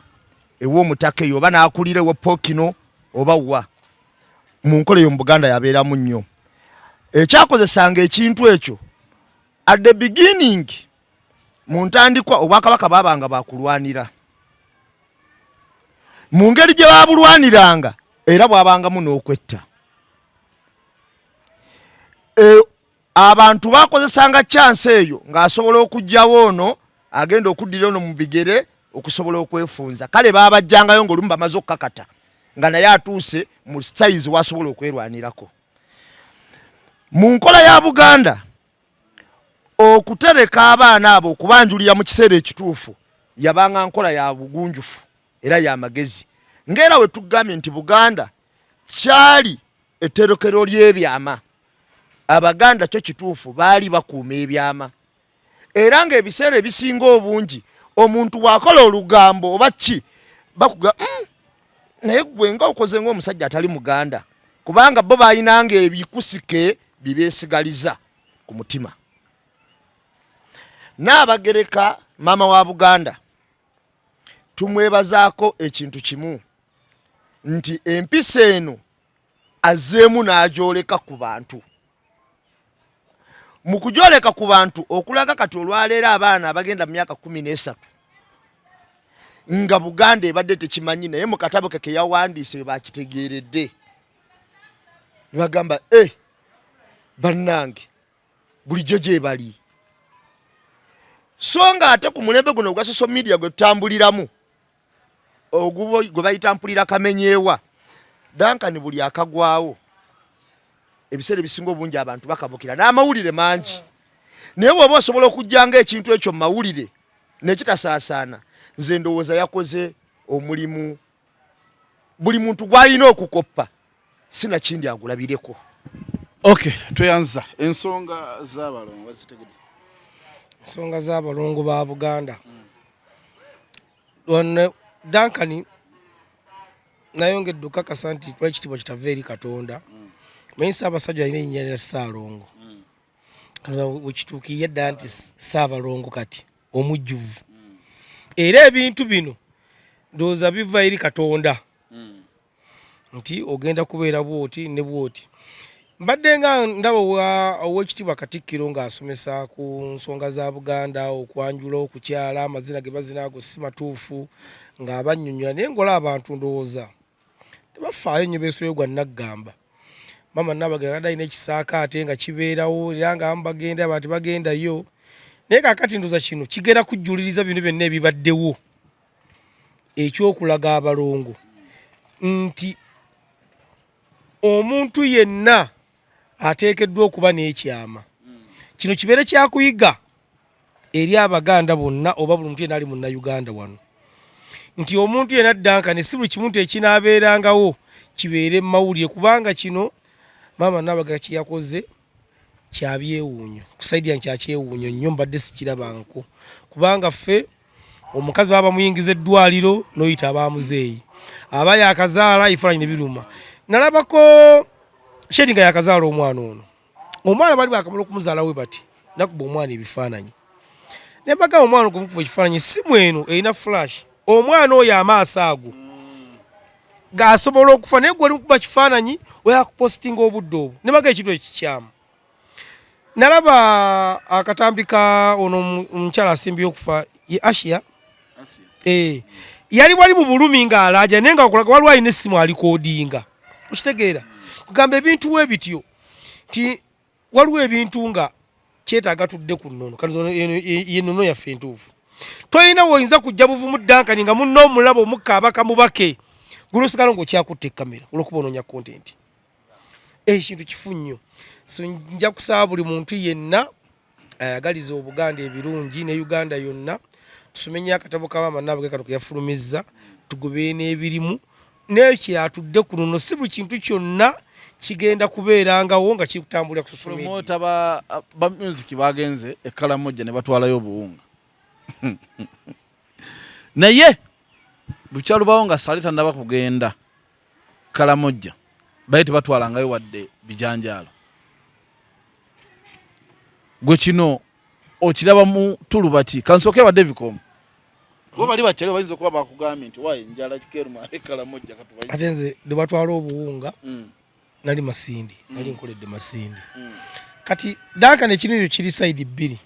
ew'omutaka eyo oba n'akulira ewa Pokino oba wa. Mu nkola eyo mu Buganda yabeeramu nnyo ekyakozesanga ekintu ekyo. At the beginning, mu ntandikwa, obwakabaka baabanga bakulwanira. Mu ngeri gye babulwaniranga era bwabangamu n'okwetta. Abantu bakozesanga chance eyo ng'asobola okugyawo ono agenda okuddira ono mu bigere okusobola okwefunza. Kale babajjangayo ng'olumu bamaze okukakata nga naye atuuse mu sayizi wasobola okwerwanirako. Mu nkola ya Buganda, okutereka abaana abo okubanjulira mu kiseera ekituufu yabanga nkola ya bugunjufu era ya magezi, ng'era we tugambye nti Buganda kyali etterekero ly'ebyama. Abaganda kyo kituufu baali bakuuma ebyama, era ng'ebiseera ebisinga obungi omuntu bw'akola olugambo oba ki bakuga naye gwe nga okoze ng'omusajja atali muganda, kubanga bo balinanga ebikusike bibeesigaliza ku mutima. Naabagereka maama wa Buganda tumwebazaako ekintu kimu, nti empisa eno azzeemu n'agyoleka ku bantu. Mu kugyoleka ku bantu okulaga kati olwaleero abaana abagenda mu myaka 13 nga Buganda ebadde tekimanyi, naye mu katabo ke keyawandiise we bakitegeeredde ne bagamba, e bannange, bulijjo gye bali. So nga ate ku mulembe guno ogwa social media gwe tutambuliramu, ogubo gwe bayita mpulira kamenyeewa, Duncan, buli akagwawo ebiseera ebisinga obungi abantu bakabukira n'amawulire mangi. Naye bw'oba osobola okujjanga ekintu ekyo mu mawulire nekitasaasaana, nze ndowooza yakoze omulimu buli muntu gw'alina okukoppa, sinakindi agulabireko. Okay, tweyanza. Ensonga z'abalongo wazitegedde? Ensonga z'abalongo ba Buganda wano, Duncan, nayongedde okukakasa nti twala ekitiibwa kitava eri Katonda. Manyi Ssaabasajja alina erinnya lya Ssaalongo. Wekituukiriye ddala nti Ssaabalongo kati omujjuvu, era ebintu bino ndowooza biva eri Katonda nti ogenda kubeera bwoti ne bwoti. Mbadde nga ndaba owekitiibwa Katikkiro ng'asomesa ku nsonga za Buganda, okwanjula, okukyala, amazina ge bazina ago si matuufu, ng'abannyonnyola, naye ng'olaba abantu ndowooza tebafaayo nnyo, beesuleyo gwa naggamba. Maama Nabagereka kadde alina ekisaakaate nga kibeerawo, era nga abamu bagenda, abantu bagendayo. Naye kaakati ndowooza kino kigenda kujjuliriza bino byonna ebibaddewo, ekyokulaga abalongo nti omuntu yenna ateekeddwa okuba n'ekyama. Kino kibeere kyakuyiga eri Abaganda bonna oba buli muntu yenna ali Munnayuganda wano, nti omuntu yenna ddankane si buli kimu nti ekinaabeerangawo kibeere mu mawulire, kubanga kino maama Nabagereka kye yakoze kyabyewuunyo kusaidia, nkyakyewuunyo nnyo, mbadde sikirabangako, kubanga ffe omukazi baba bamuyingiza eddwaliro n'oyita abamuzeeyi aba yakazaala, ebifaananyi ne biruma. Nalabako sheri nga yakazaala omwana ono, omwana bali bakamala okumuzaala we bati nakuba omwana ebifaananyi, ne mbagamba omwana ogumukuba ekifaananyi, simu eno erina flash, omwana oyo amaaso ago g'asobola okufa, naye gwe oli mukuba kifaananyi oyakupositinga obudde obwo. Ne baga ekintu ekikyamu. Nalaba akatambi ka ono omukyala asimbye okufa ye Ashia, yali wali mu bulumi ng'alaaja, naye nga okulaga waliwo alina essimu alikodinga, okitegeera? Kugamba ebintu we bityo nti waliwo ebintu nga kyetaaga tudde ku nnono. Kati ye nnono yaffe entuufu. Tolina woyinza kujja buvumu Duncan nga munno omulaba omukka abaka mubake gunosigala ng'okyakutte ekkamera olwokuba onoonya kontenti. Ekintu kifu nnyo. So nja kusaba buli muntu yenna ayagaliza Obuganda ebirungi ne Uganda yonna tusome nnyo akatabo ka maama Naabage kano ke yafulumizza, tugobere n'ebirimu n'ekyo atudde ku luno. Si buli kintu kyonna kigenda kubeerangawo nga kiri kutambulira ku social media. Promota ba music bagenze e Karamoja ne batwalayo obuwunga, naye bukyalubawo nga Sale tannaba kugenda Karamoja baye tebatwalangayo wadde bijanjaalo. Gwe kino okiraba mu tuluba ki? Kansooke wa Davicom, bo bali bakyali bayinza okuba bakugambye nti wayi njala kikeeruma e Karamoja katubayi. Ate nze lwe batwala obuwunga nali Masindi, nali nkoledde Masindi. Kati Duncan ekintu ekyo kiri side bbiri.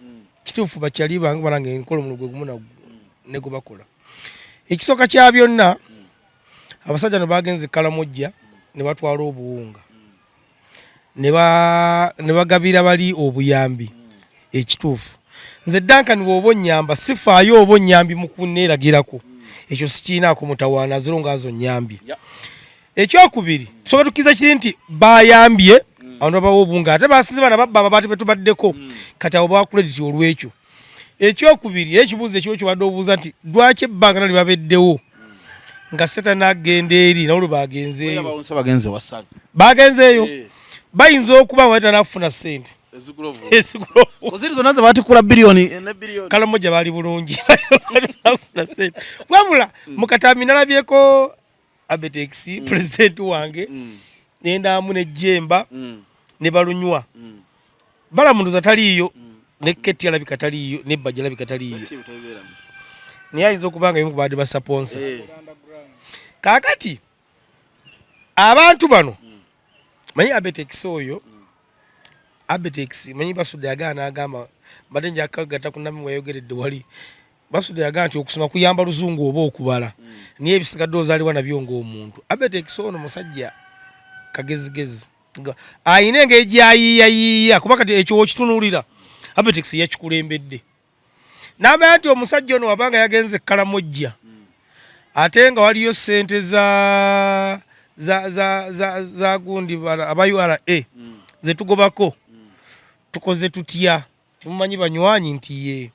Kituufu bakyali bange banange nkola omulimu gwe gumu ne gwe bakola. Ekisooka kya byonna, abasajja no bagenze Kalamojja ne batwala obuwunga ne bagabira bali obuyambi. Ekituufu nze Duncan bw'oba onnyamba sifaayo oba onnyambi mu kunneeragirako, ekyo sikiinaako mutawaana aziro ngaazo nnyambye. Ekyokubiri, tusooka tukkiriza kiri nti bayambye abantu babawa obuwunga, ate basize bana babba amabaati betubaddeko, kati abo bawa credit olw'ekyo. Ekyokubiri, era ekibuuzo ekiwo kyobadde obuuza nti lwaki ebbanga nali babeddewo nga setani agenda eri nabo lwe bagenzeeyo, bagenzeeyo bayinza okuba nga batanafuna ssente ziri zonna ze batikula biliyoni ne biliyoni. Kalamoja bali bulungi bafuna ssente. Wabula mu katambi nalabyeko Abetex pulezidenti wange nendamu ne Jemba ne Balunywa balamunduza taliiyo ne Keti alabika taliiyo ne Bajja alabika taliiyo, naye ayinza okuba nga kubadde basaponsa. Kaakati abantu bano manyi Abetex oyo Abetex manyi Basudde agaana agamba mbadde njakagatta ku nami weyogeredde wali Basudde yagamba nti okusoma kuyamba luzungu oba okubala, naye ebisigadde ozaalibwa nabyo ng'omuntu. Abetex ono musajja kagezigezi, ayina engeri gyayiiyayiiya, kuba kati ekyo wokitunuulira Abetex yakikulembedde n'amanya nti omusajja ono wabanga yagenze e Kalamojja ate nga waliyo ssente za za za za za gundi aba URA zetugobako, tukoze tutya? Temumanyi banywanyi nti ye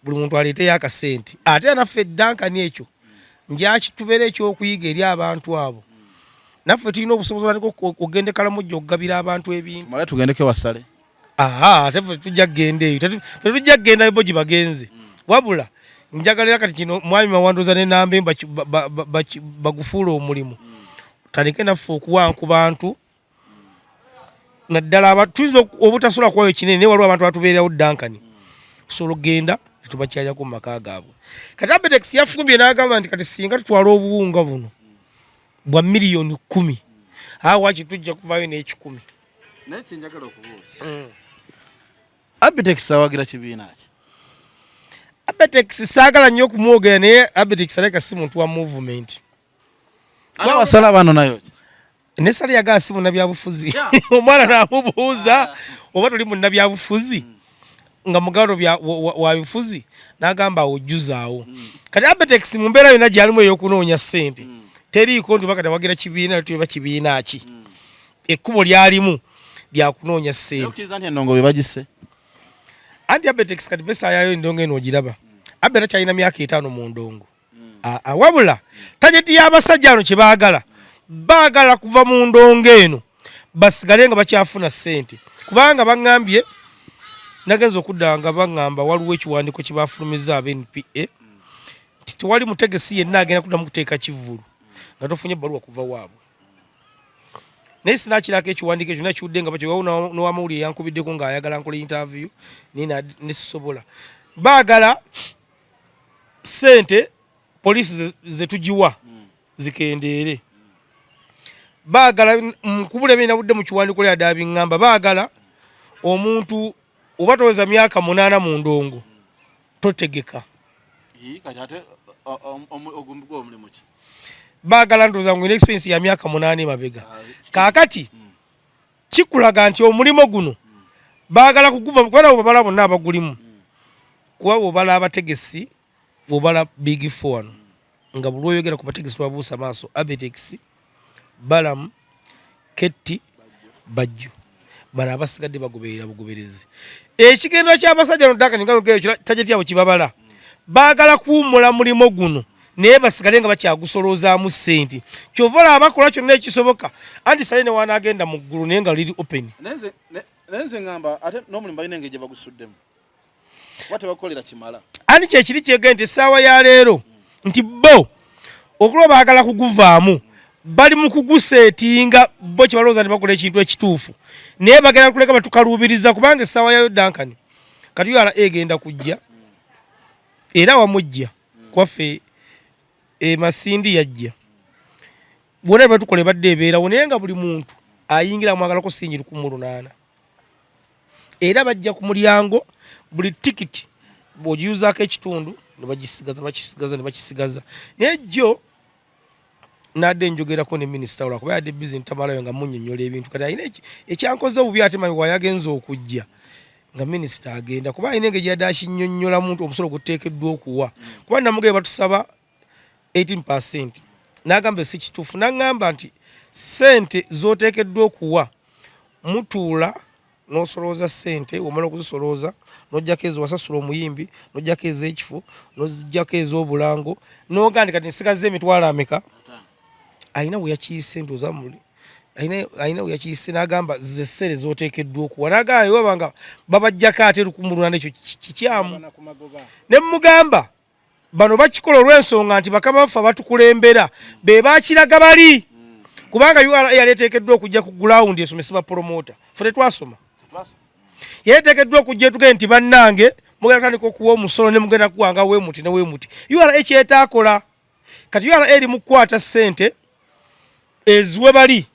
buli muntu aleeteyo akasente. Ate naffe Duncan ekyo njakitubeera ekyokuyiga eri abantu abo. Naffe tulina obusobozi otandika okugenda e Kalamojja okugabira abantu ebintu. Tumale tugendeko ewasale. Aha, ate ffe tujja kugenda eyo. Tetujja kugenda bo gye bagenze. Wabula njagala era kati kino mwami Mawandoza ne Nambe bagufuule omulimu. Tutandike naffe okuwa ku bantu, naddala tuyinza obutasobola kuwayo kinene, naye waliwo abantu abatubeererawo Duncan, tusobola okugenda tetubakyalirako mu maka gaabwe. Kati Abetex yafumbye n'agamba nti kati singa tutwala obuwunga buno bwa 10,000,000, awo waki tujja kuvaayo n'ekikumi. Naye kyenjagala okubuuza, Abetex awagira kibiina ki? Abetex saagala nnyo okumwogera, naye Abetex alabika si muntu wa movement. Ate wasala bano nayo ki? Ne Sale yagala si munnabyabufuzi. Omwana n'amubuuza oba toli munnabyabufuzi nga mugalo wa bifuzi, n'agamba awo ojjuzaawo. Kati Abetex mu mbeera yonna gy'alimu ey'okunoonya ssente teriiko nti oba kati awagira kibiina tuba kibiina ki, ekkubo lyalimu lyakunoonya ssente. Okkiriza nti endongo be bagisse? Anti Abetex kati besaayayo endongo eno ogiraba. Abe takyalina myaka 5 mu ndongo. Wabula tageti y'abasajja ano kye baagala, baagala kuva mu ndongo eno basigale nga bakyafuna ssente, kubanga baŋŋambye nagenza okudda nga baŋŋamba waliwo ekiwandiiko kye bafulumizza aba NPA nti tewali mutegesi yenna agenda kuddamu kuteeka kivvulu nga tofunye ebbaluwa kuva waabwe. Naye sinakirako ekiwandiiko ekyo nakiwudde nga bakyo n'owamawulire yankubiddeko ng'ayagala nkola interview naye nesisobola. Baagala ssente poliisi zetugiwa zikendeere. Baagala nkubula ebinabudde mu kiwandiiko lya ddala biŋŋamba baagala omuntu oba toweza myaka 8 mu ndongo totegeka. Kati ate omulimu ki? Baagala ndowooza ngu experience ya myaka 8 emabega. Kaakati kikulaga nti omulimu guno baagala kuguva kuba nabo babala bonna abagulimu, kuba bw'obala abategesi, bw'obala big four wano, nga buli lw'oyogera ku bategesi babuusa maaso Abetex, Balamu, Ketti, Bajjo, bano abasigadde bagoberera bugoberezi. Ekigendera ky'abasajja no target yabwe kibabala, baagala kuwummula mulimu guno naye basigale nga bakyagusolozaamu ssente. Kyova olaba bakola kyonna ekisoboka, anti sale ne wanaagenda mu ggulu naye nga liri open. Naye nze ŋŋamba ate n'omulimu balina engeri gye bagusuddemu, kuba tebakolera kimala. Anti kyekiri kyegende nti essaawa ya leero nti bo okuba baagala kuguvaamu, bali mu kuguseetinga bo kye balowooza nti bakola ekintu ekituufu, naye bagenda kuleka batukaluubiriza, kubanga essaawa yayo Duncan kati URA egenda kujja era wamujja kwaffe e Masindi yajja bwona batukola ebadde ebeerawo, naye nga buli muntu ayingira amwagalako singi 1800, era bajja ku mulyango buli tikiti bw'ogiyuzaako ekitundu ne bagisigaza, bakisigaza ne bakisigaza. Naye jjo nadde njogerako ne minisita olwa kuba yadde busy ntamalayo nga munnyonnyola ebintu. Kati alina ekyankoze obubi, ate manyi wayagenza okujja nga minisita agenda, kuba alina engeri yadde akinnyonnyola muntu omusolo guteekeddwa okuwa, kuba namugaye batusaba 18%, n'agamba si kituufu, n'aŋŋamba nti ssente z'oteekeddwa okuwa mutuula n'osolooza ssente, omala okuzisolooza n'ojjako ezo wasasula omuyimbi, n'ojjako ez'ekifo, n'ojjako ez'obulango, n'ogaa nti kati nsigazza emitwalo ameka. Alina we yakiyise ndowooza muli alina we yakiyise n'agamba ze ssente z'oteekeddwa okuwa, n'agamba waba nga babajjako ate 1800, ekyo kikyamu. Ne mugamba bano bakikola olw'ensonga nti bakama baffe abatukulembera be bakiraga bali, kubanga URA yali eteekeddwa okujja ku ground esomese ba promoter, ffe tetwasoma. Yali eteekeddwa okujja etugende nti bannange mugenda kutandika okuwa omusolo ne mugenda kuwanga weemuti ne weemuti. URA kyetaakola kati, URA eri mu kukwata ssente eziwe bali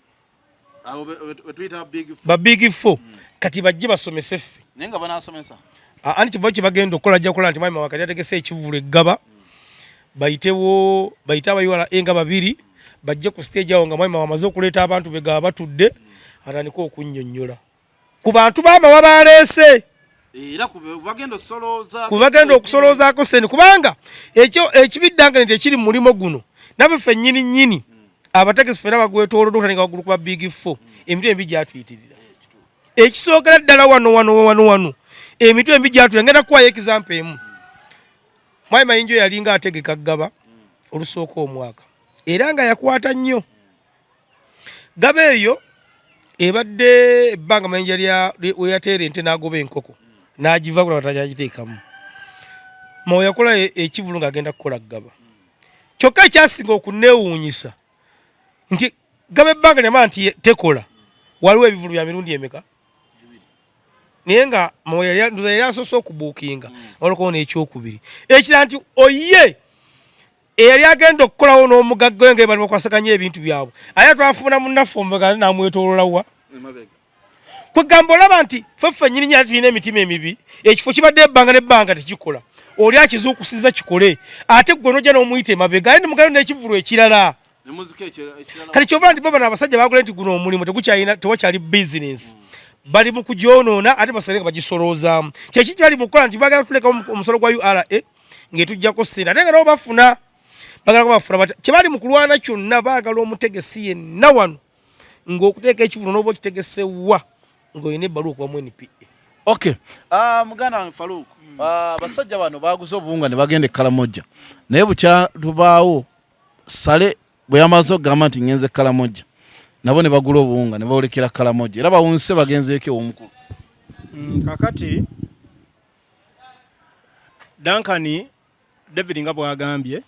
ba big four, kati bajje basomese ffe. Naye nga banasomesa? Anti kiba kyebagenda okukola, ajja kukola nti mwami wakati ategese ekivvulu eggaba, bayitewo bayite aba URA nga babiri bajje ku stage awo nga mwami wamaze okuleeta abantu be gaba batudde, atandike okunnyonnyola ku bantu b'amawa baleese era ku bagenda okusoloozaako sente, kubanga ekyo ekibiddanga nti ekiri mu mulimu guno naffe ffennyini nnyini abategesi ffena bagwetoolodde okutandika waggulu kuba big four, emitwe embi gyatuyitirira. Ekisookera ddala wano wano wano wano emitwe embi gyatuyita. Ngenda kukuwayo example emu. Mwami Mayinja yalinga ategeka Ggaba olusooka omwaka, era nga yakwata nnyo Gaba eyo ebadde ebbanga Mayinja we yateera ente n'agoba enkoko n'agiva kulaba takyagiteekamu. Mawe yakola ekivulu ng'agenda kukola Ggaba, kyokka ekyasinga okunneewuunyisa nti Gaba ebbanga lyamala nti tekola, waliwo ebivulu bya mirundi emeka, naye nga Mawe yali asoose okubuukinga olwokuba n'ekyokubiri ekira nti oye eyali agenda okukolawo n'omugagga we nga bali bakwasaganya ebintu byabwe, aye twafuna munnaffe omugagga n'amwetoololawa. Kwegamba olaba nti ffe ffennyini nyini tulina emitima emibi, ekifo kibadde ebbanga n'ebbanga tekikola, oli akizuukusiza kikole, ate gwe n'ojja n'omuyita emabega aye nemugalo n'ekivulu ekirala. Kati kyova nti bo bano abasajja bagula nti guno omulimu tegukyalina, tewakyali bizinesi, bali mu kugyonoona ate basigale nga bagisoloozaamu. Kyeki kyebali mu kukola nti bagala tulekawo omusolo gwa URA ng'etujjako ssente, ate nga nabo bafuna bagala bafuna kyebali mu kulwana kyonna. Baagala omutegesi yenna wano ng'okuteeka ekivulu n'oba okitegese wa ng'olina ebbaluwa okuva mu NPA. Okay. Muganda wange Farouk, abasajja bano baguze obuwunga ne bagenda e Kalamojja, naye bukya tubaawo Sale bwe yamaze okugamba nti ngenze Kalamojja, nabo ne bagula obuwunga ne boolekera Kalamojja, era bawunse bagenzeeko ew'omukulu. Kakati Duncan David nga bw'agambye,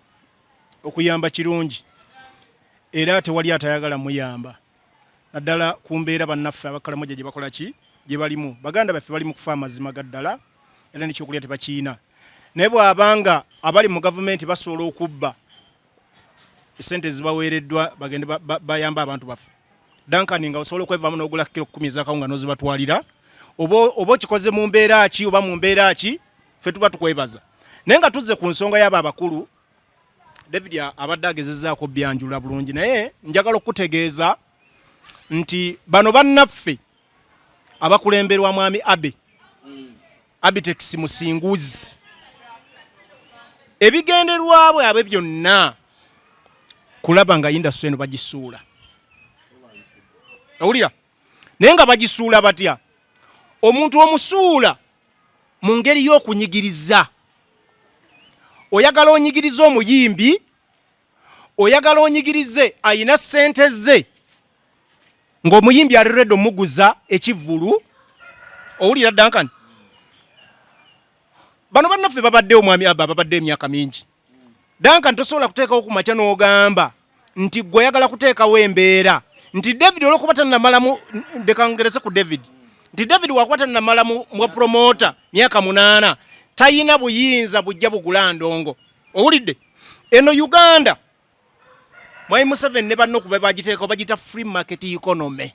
okuyamba kirungi era tewali atayagala muyamba, naddala ku mbeera bannaffe abakalamoja gye bakola ki gye balimu. Baganda baffe bali mu kufa amazima ga ddala, era nekyokulya tebakiina, naye bw'abanga abali mu gavumenti basobola okubba esente ezibaweereddwa bagende bayambe abantu baffe. Duncan, nga osobola okwevaamu n'ogula kiro 10 ez'akawunga n'ozibatwalira, oba okikoze mu mbeera ki oba mu mbeera ki, ffe tuba tukwebaza. Naye nga tuzze ku nsonga y'abo abakulu, David abadde agezezzaako byanjula bulungi, naye njagala okukutegeeza nti bano bannaffe abakulemberwa mwami Abe Abitex Musinguzi, ebigenderwa bwabwe byonna kulaba nga industry eno bagisuula. Owulira? Naye nga bagisuula batya? Omuntu omusuula mu ngeri y'okunyigiriza. Oyagala onyigirize omuyimbi, oyagala onyigirize ayina ssente ze, ng'omuyimbi ali ready omuguza ekivvulu. Owulira, Duncan? Bano bannaffe babaddewo, mwami Aba, babadde emyaka mingi. Duncan, tosobola kuteekawo ku makya n'ogamba nti gwe oyagala kuteekawo embeera nti David olwokuba tannamalamu, ndeka ngerese ku David, nti David wakuba tannamalamu mwa promoter myaka 8, tayina buyinza bujja bugula ndongo. Owulidde? Eno Uganda, mwami Museveni ne banno okuva bagiteekawo, bagiyita free market economy.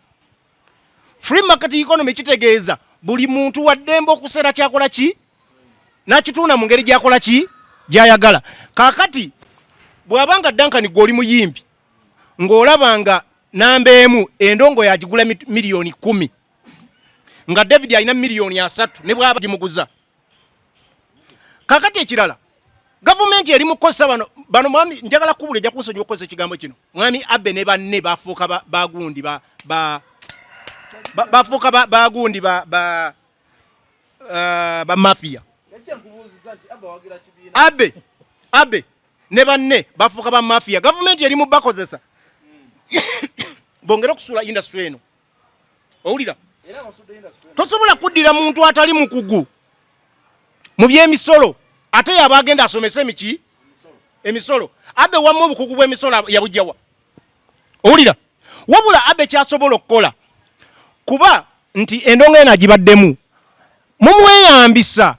Free market economy kitegeeza buli muntu waddembe okuseera kyakola ki n'akitunda mu ngeri gyakola ki gyayagala. Kaakati bw'abanga Duncan gwe oli muyimbi ng'olaba nga namba emu endongo yagigula miliyoni 10, nga David alina miliyoni 30, ne bw'aba gimuguza. Kaakati ekirala, gavumenti eri mu kukozesa bano. Mwami, njagala kubula, ejja kunsonyiwa okukozesa ekigambo kino. Mwami Abe ne banne bafuuka bagundi bafuuka bagundi ba mafia. Abe ne banne bafuuka ba mafia. Gavumenti eri mu bakozesa bongere okusuula industry eno. Owulira? Tosobola kuddira muntu atali mukugu mu by'emisolo, ate yaba agenda asomese emiki emisolo. Abe wamma obukugu bw'emisolo yabujjawa? Owulira? Wabula Abe kyasobola okukola, kuba nti endongo eno agibaddemu, mumweyambisa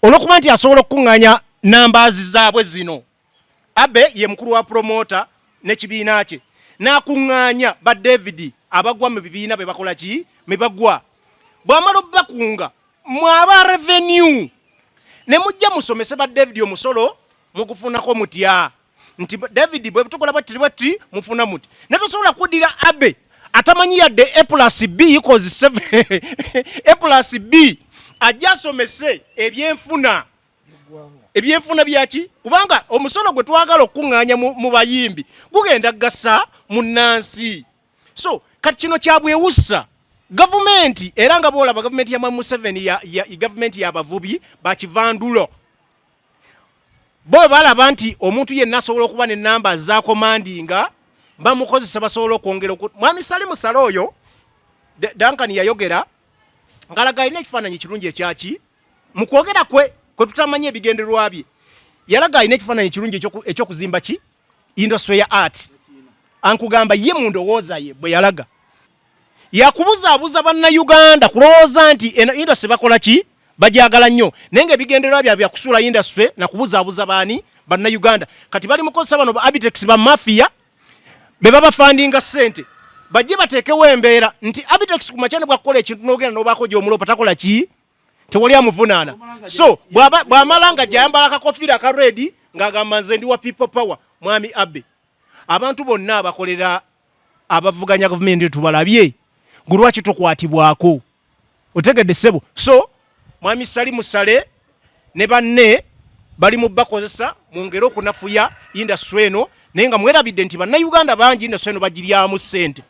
olw'okuba nti asobola okukuŋŋaanya nambaazi zaabwe zino. Abe ye mukulu wa promoter n'ekibiina kye, n'akuŋŋaanya ba David abagwa mu bibiina bye bakola ki me bagwa. Bw'amala obbakunga, mwaba revenue ne mujja musomese ba David omusolo mugufunako mutya, nti David bwe tukola bweti bweti mufuna muti. Ne tosobola kuddira Abe atamanyi yadde A plus B equals 7, A plus B, ajja asomese ebyenfuna byaki, kubanga omusolo gwe twagala okukuŋŋaanya mu bayimbi gugenda gasa munnansi. So kati kino kyabwewussa gavumenti, era nga bwolaba gavumenti ya Mwami Museveni ya gavumenti y'abavubi bakivandulo. Bo balaba nti omuntu yenna asobola okuba nenamba zakomandinga bamukozesa, basobola okwongera. Mwami Salimu Sale oyo, Duncan, yayogera ngalaga alina ekifaananyi kirungi ekyaki mu kwogera kwe kwe tutamanyi ebigendererwa bye. Yalaga alina ekifaananyi kirungi ekyokuzimba ki industry ya art. Ankugamba ye mu ndowooza ye bwe yalaga yakubuzaabuza Bannayuganda kulowooza nti eno industry bakola ki bajagala nnyo, naye nga ebigendererwa byabwe byakusuula industry nakubuzaabuza baani? Bannayuganda. Kati bali mukozesa bano ba Abitex, ba mafia be babafandinga ssente, bajje bateekewo embeera nti Abitex ku makya ne bwakukola ekintu n'ogenda n'obaako gy'omulopa, takola ki, tewali amuvunaana. So bw'amala nga gyayambala akakofiira aka red ng'agamba nze ndi wa people power. Mwami Abe, abantu bonna abakolera abavuganya gavumenti tubalabye, gwe lwaki tokwatibwako? Otegedde, ssebo? So mwami Salimu Sale ne banne bali mu bakozesa mu ngeri okunafuya industry eno, naye nga mwerabidde nti Bannayuganda bangi industry eno bagiryamu ssente,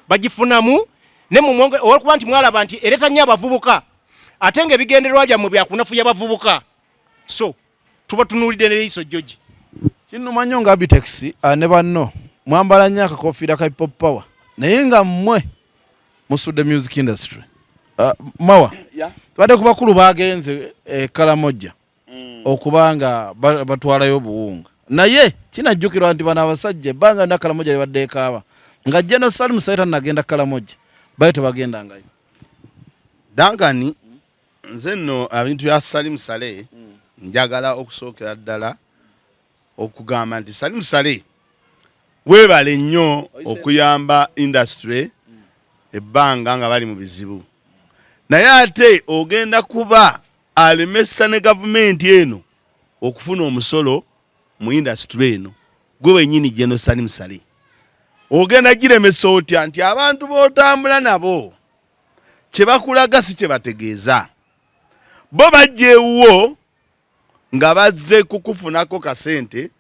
bagifunamu ne mumwonge, olwokuba nti mwalaba nti ereeta nnyo abavubuka, ate nga ebigendererwa byammwe byakunafuya bavubuka. So tubatunuulidde neriiso jjogi. Kinnuma nnyo nga Abitex ne banno mwambala nnyo akakofiira ka people power, naye nga mmwe musudde music industry. Mawa tubadde ku bakulu bagenze e Kalamojja okuba nga batwalayo obuwunga, naye kinajjukirwa nti bano abasajja ebbanga lyonna Kalamojja libadde ekaaba nga General Salim Saleh tannagenda Kalamojja, baye tebagendangayo. Duncan, nze nno ebintu bya Salim Saleh njagala okusookera ddala okugamba nti Salim Saleh, weebale nnyo okuyamba industry ebbanga nga bali mu bizibu, naye ate ogenda kuba alemesa ne gavumenti eno okufuna omusolo mu industry eno. Gwe wenyini General Salim Saleh ogenda giremesa otya nti abantu b'otambula nabo kye bakulaga si kye bategeeza? Bo bajja ewuwo nga bazze kukufunako kasente,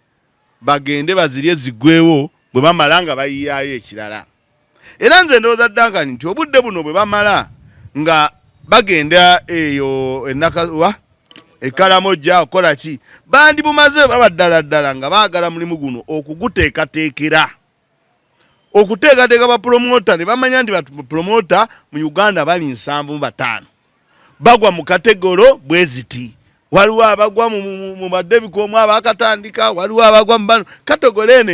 bagende bazirye ziggwewo, bwe bamala nga bayiyayo ekirala. Era nze ndowooza Duncan nti obudde buno bwe bamala nga bagenda eyo enakawa ekalamojja okukola ki, bandibumaze baba ddala ddala nga baagala mulimu guno okuguteekateekera, okuteekateeka bapulomota ne bamanya nti bapulomota mu Uganda bali 75, bagwa mu kategoro bwe ziti. Waliwo abagwa mu badebikomu abakatandika, waliwo abagwa mu bano kategoro eno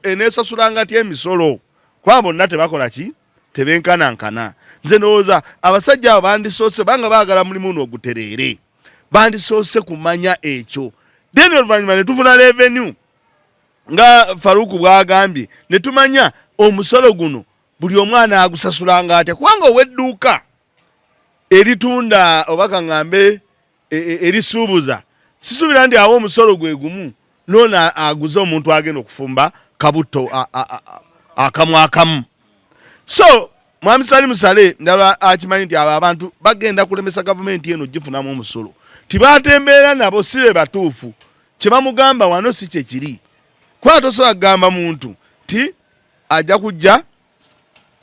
eneesasulanga ti emisolo, kuba bonna tebakola ki, tebenkanankana. Nze ndowooza abasajja abo bandisoose banga baagala mulimu guno ogutereere, bandisoose kumanya ekyo, then oluvannyuma ne tufuna revenue nga Faruku bw'agambye, ne tumanya omusolo guno buli omwana agusasulanga atya, kubanga ow'edduuka eritunda oba kaŋŋambe erisuubuza, sisuubira nti awo omusolo gwe gumu noona aguze omuntu agenda okufumba kabutto akamu akamu. So Mwami Salim Saleh ndala akimanyi nti abo abantu bagenda kulemesa gavumenti eno gifunamu omusolo, tibatembeera nabo si be batuufu, kye bamugamba wano si kye kiri, kuba tosobola kugamba muntu nti ajja kujja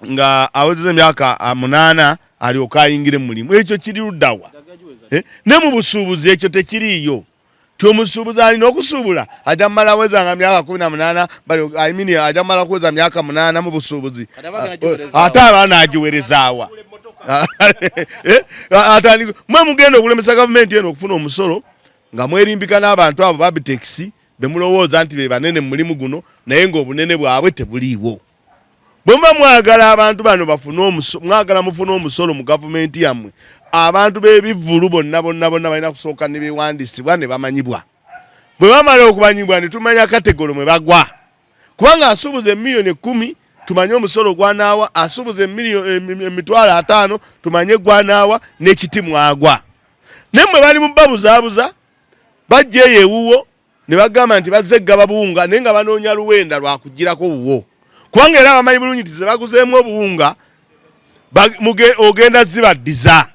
nga awezeza emyaka 8 alyoke ayingire mu mulimu. Ekyo kiri luddawa? Ne mu busuubuzi ekyo tekiriiyo, ti omusuubuzi alina okusuubula ajja mumala awezanga myaka 18, I mean, ajja mumala kuweza myaka 8 mu busuubuzi, ate abaana agiwerezaawa? Atandika mwe mugenda okulemesa gavumenti eno okufuna omusolo nga mwerimbika n'abantu abo babitekisi bemulowooza nti be banene mu mulimu guno, naye ng'obunene bwabwe tebuliiwo. Bwe muba mwagala abantu bano bafune, mwagala mufune omusolo mu gavumenti yammwe, abantu b'ebivvulu bonna bonna bonna balina kusooka ne beewandisibwa ne bamanyibwa. Bwe bamala okumanyibwa ne tumanya kategolo mwe bagwa, kubanga asuubuza 10 million tumanye omusolo gwanaawa, asuubuza 50,000 tumanye gwanaawa n'ekiti mwagwa. Naye mmwe bali mu babuzaabuza, bajja eyo ewuwo ne bagamba nti bazze gaba buwunga, naye nga banoonya luwenda lwakugirako wuwo, kubanga era bamanyi bulungi nti ze baguzeemu obuwunga ogenda zibaddiza.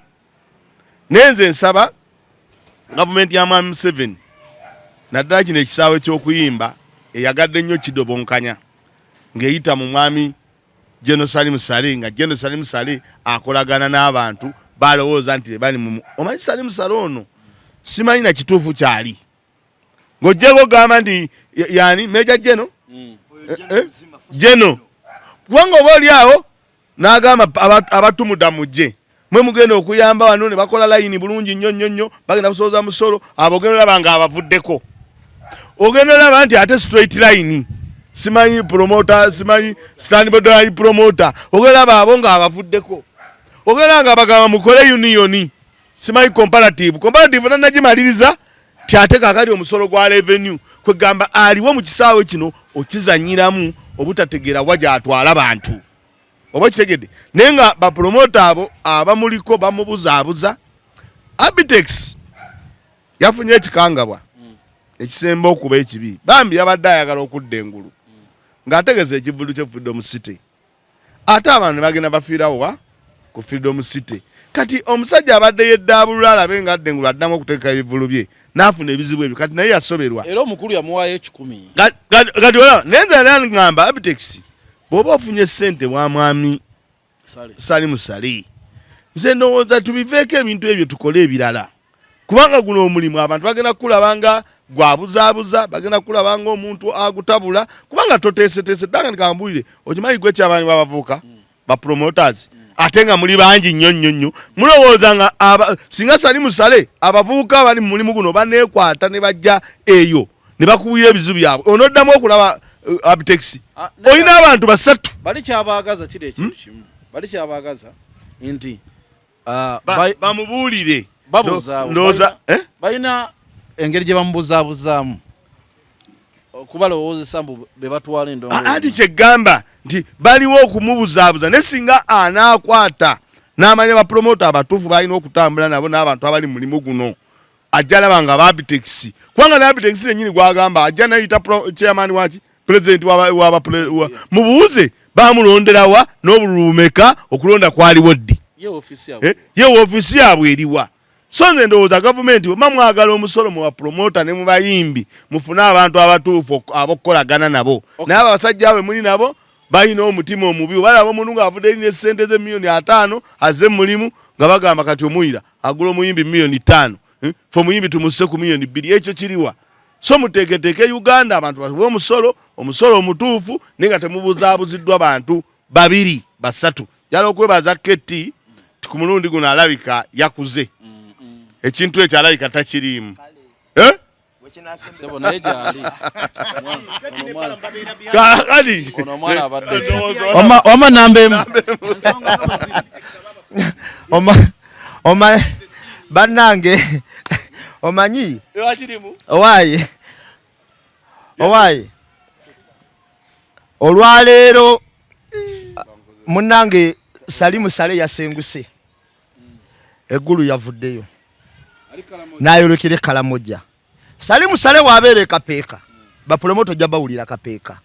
Naye nze nsaba gavumenti ya Mwami Museveni, naddala kino ekisaawe ky'okuyimba eyagadde nnyo kidobonkanya ng'eyita mu mwami General Salim Saleh, nga General Salim Saleh akolagana n'abantu balowooza nti bebali mu omanyi Salim Saleh ono simanyi na kituufu kyali, ng'oggyeko ogamba nti yani Major General General, kubanga oba oli awo n'agamba abatumuda mujje mwe mugenda okuyamba wano, ne bakola layini bulungi nnyo nnyo nnyo, bagenda kusoboza musolo. Abo ogenda olaba nga abavuddeko, ogenda olaba nti ate straight line simanyi promoter, simanyi standby promoter, ogenda olaba abo nga abavuddeko, ogenda nga bagamba mukole union, simanyi comparative nanagimaliriza ti ate kakali omusolo gwa revenue. Kwegamba aliwo mu kisaawe kino okizanyiramu obutategeera wa gyatwala bantu, oba kitegedde, naye nga bapromota abo abamuliko bamubuzaabuza. Abitex yafunye ekikangabwa ekisemba okuba ekibi, bambi yabadde ayagala okudda engulu ng'ategeza ekivulu kye Freedom City, ate abantu ne bagenda bafiirawo wa ku Freedom City. Kati omusajja abadde yeddaabulula alabe nga adda engulu addamu okuteeka ebivulu bye, n'afuna ebizibu ebyo, kati naye yasoberwa. Era omukulu yamuwaayo 100. Kati olaba, naye nze nali ŋŋamba Abitex, bw'oba ofunye ssente wa mwami Salim Saleh, nze ndowooza tubiveeko ebintu ebyo tukole ebirala, kubanga guno omulimu abantu bagenda kukulaba nga gwabuzaabuza, bagenda kukulaba nga omuntu agutabula, kubanga toteeseteese. Ddanga nkambuulire, okimanyi gwe kyabanyi babavuuka ba promoters, ate nga muli bangi nnyo nnyo nnyo, mulowooza nga singa Salim Saleh abavubuka abali mu mulimu guno baneekwata ne bajja eyo ne bakuwulira ebizibu byabwe, onoddamu okulaba Abitex olina abantu basatu. Bali kyabagaza kiri ekintu kimu, bali kyabagaza nti bamubuulire. Ndowooza balina engeri gye bamubuzaabuzaamu okubalowoozesa mbu be batwala endongo. Anti kyegamba nti baliwo okumubuzaabuza, naye singa anaakwata n'amanya bapromota abatuufu balina okutambula nabo n'abantu abali mu mulimu guno, ajja alaba nga babitex, kubanga nabitex yennyini gwagamba ajja nayita chairman waki. President mubuuze bamulonderawa n'obululu bumeka, okulonda kwaliwo ddi, ye ofiisi yaabwe eriwa? So nze ndowooza gavumenti bwema mwagala omusolo mu bapromota ne mu bayimbi, mufune abantu abatuufu ab'okukolagana nabo. Naye abo abasajja abwe muli nabo balina omutima omubi. Balaba omuntu ng'avudde eri ne ssente ze 500,000,000 azze mulimu, nga bagamba kati omuyira agula omuyimbi 5,000,000, Fe omuyimbi tumusse ku 2,000,000, ekyo kiriwa? So muteeketeeke Uganda, abantu bawe omusolo, omusolo omutuufu, naye nga temubuzaabuziddwa bantu babiri basatu. Njala okwebaza KT ti ku mulundi guno alabika yakuze, ekintu ekyo alabika takiriimu. Eh? Sebo, naye gyali. Kakati Ono omwana abadde wama namba emu. Oma bannange, omanyi owaaye owaaye, olwaleero munnange Salimu Sale yasenguse eggulu, yavuddeyo n'ayolekera Ekkalamojja. Salimu Sale bw'abeera ekapeeka, bapulomoto ojja bawulira Kapeeka,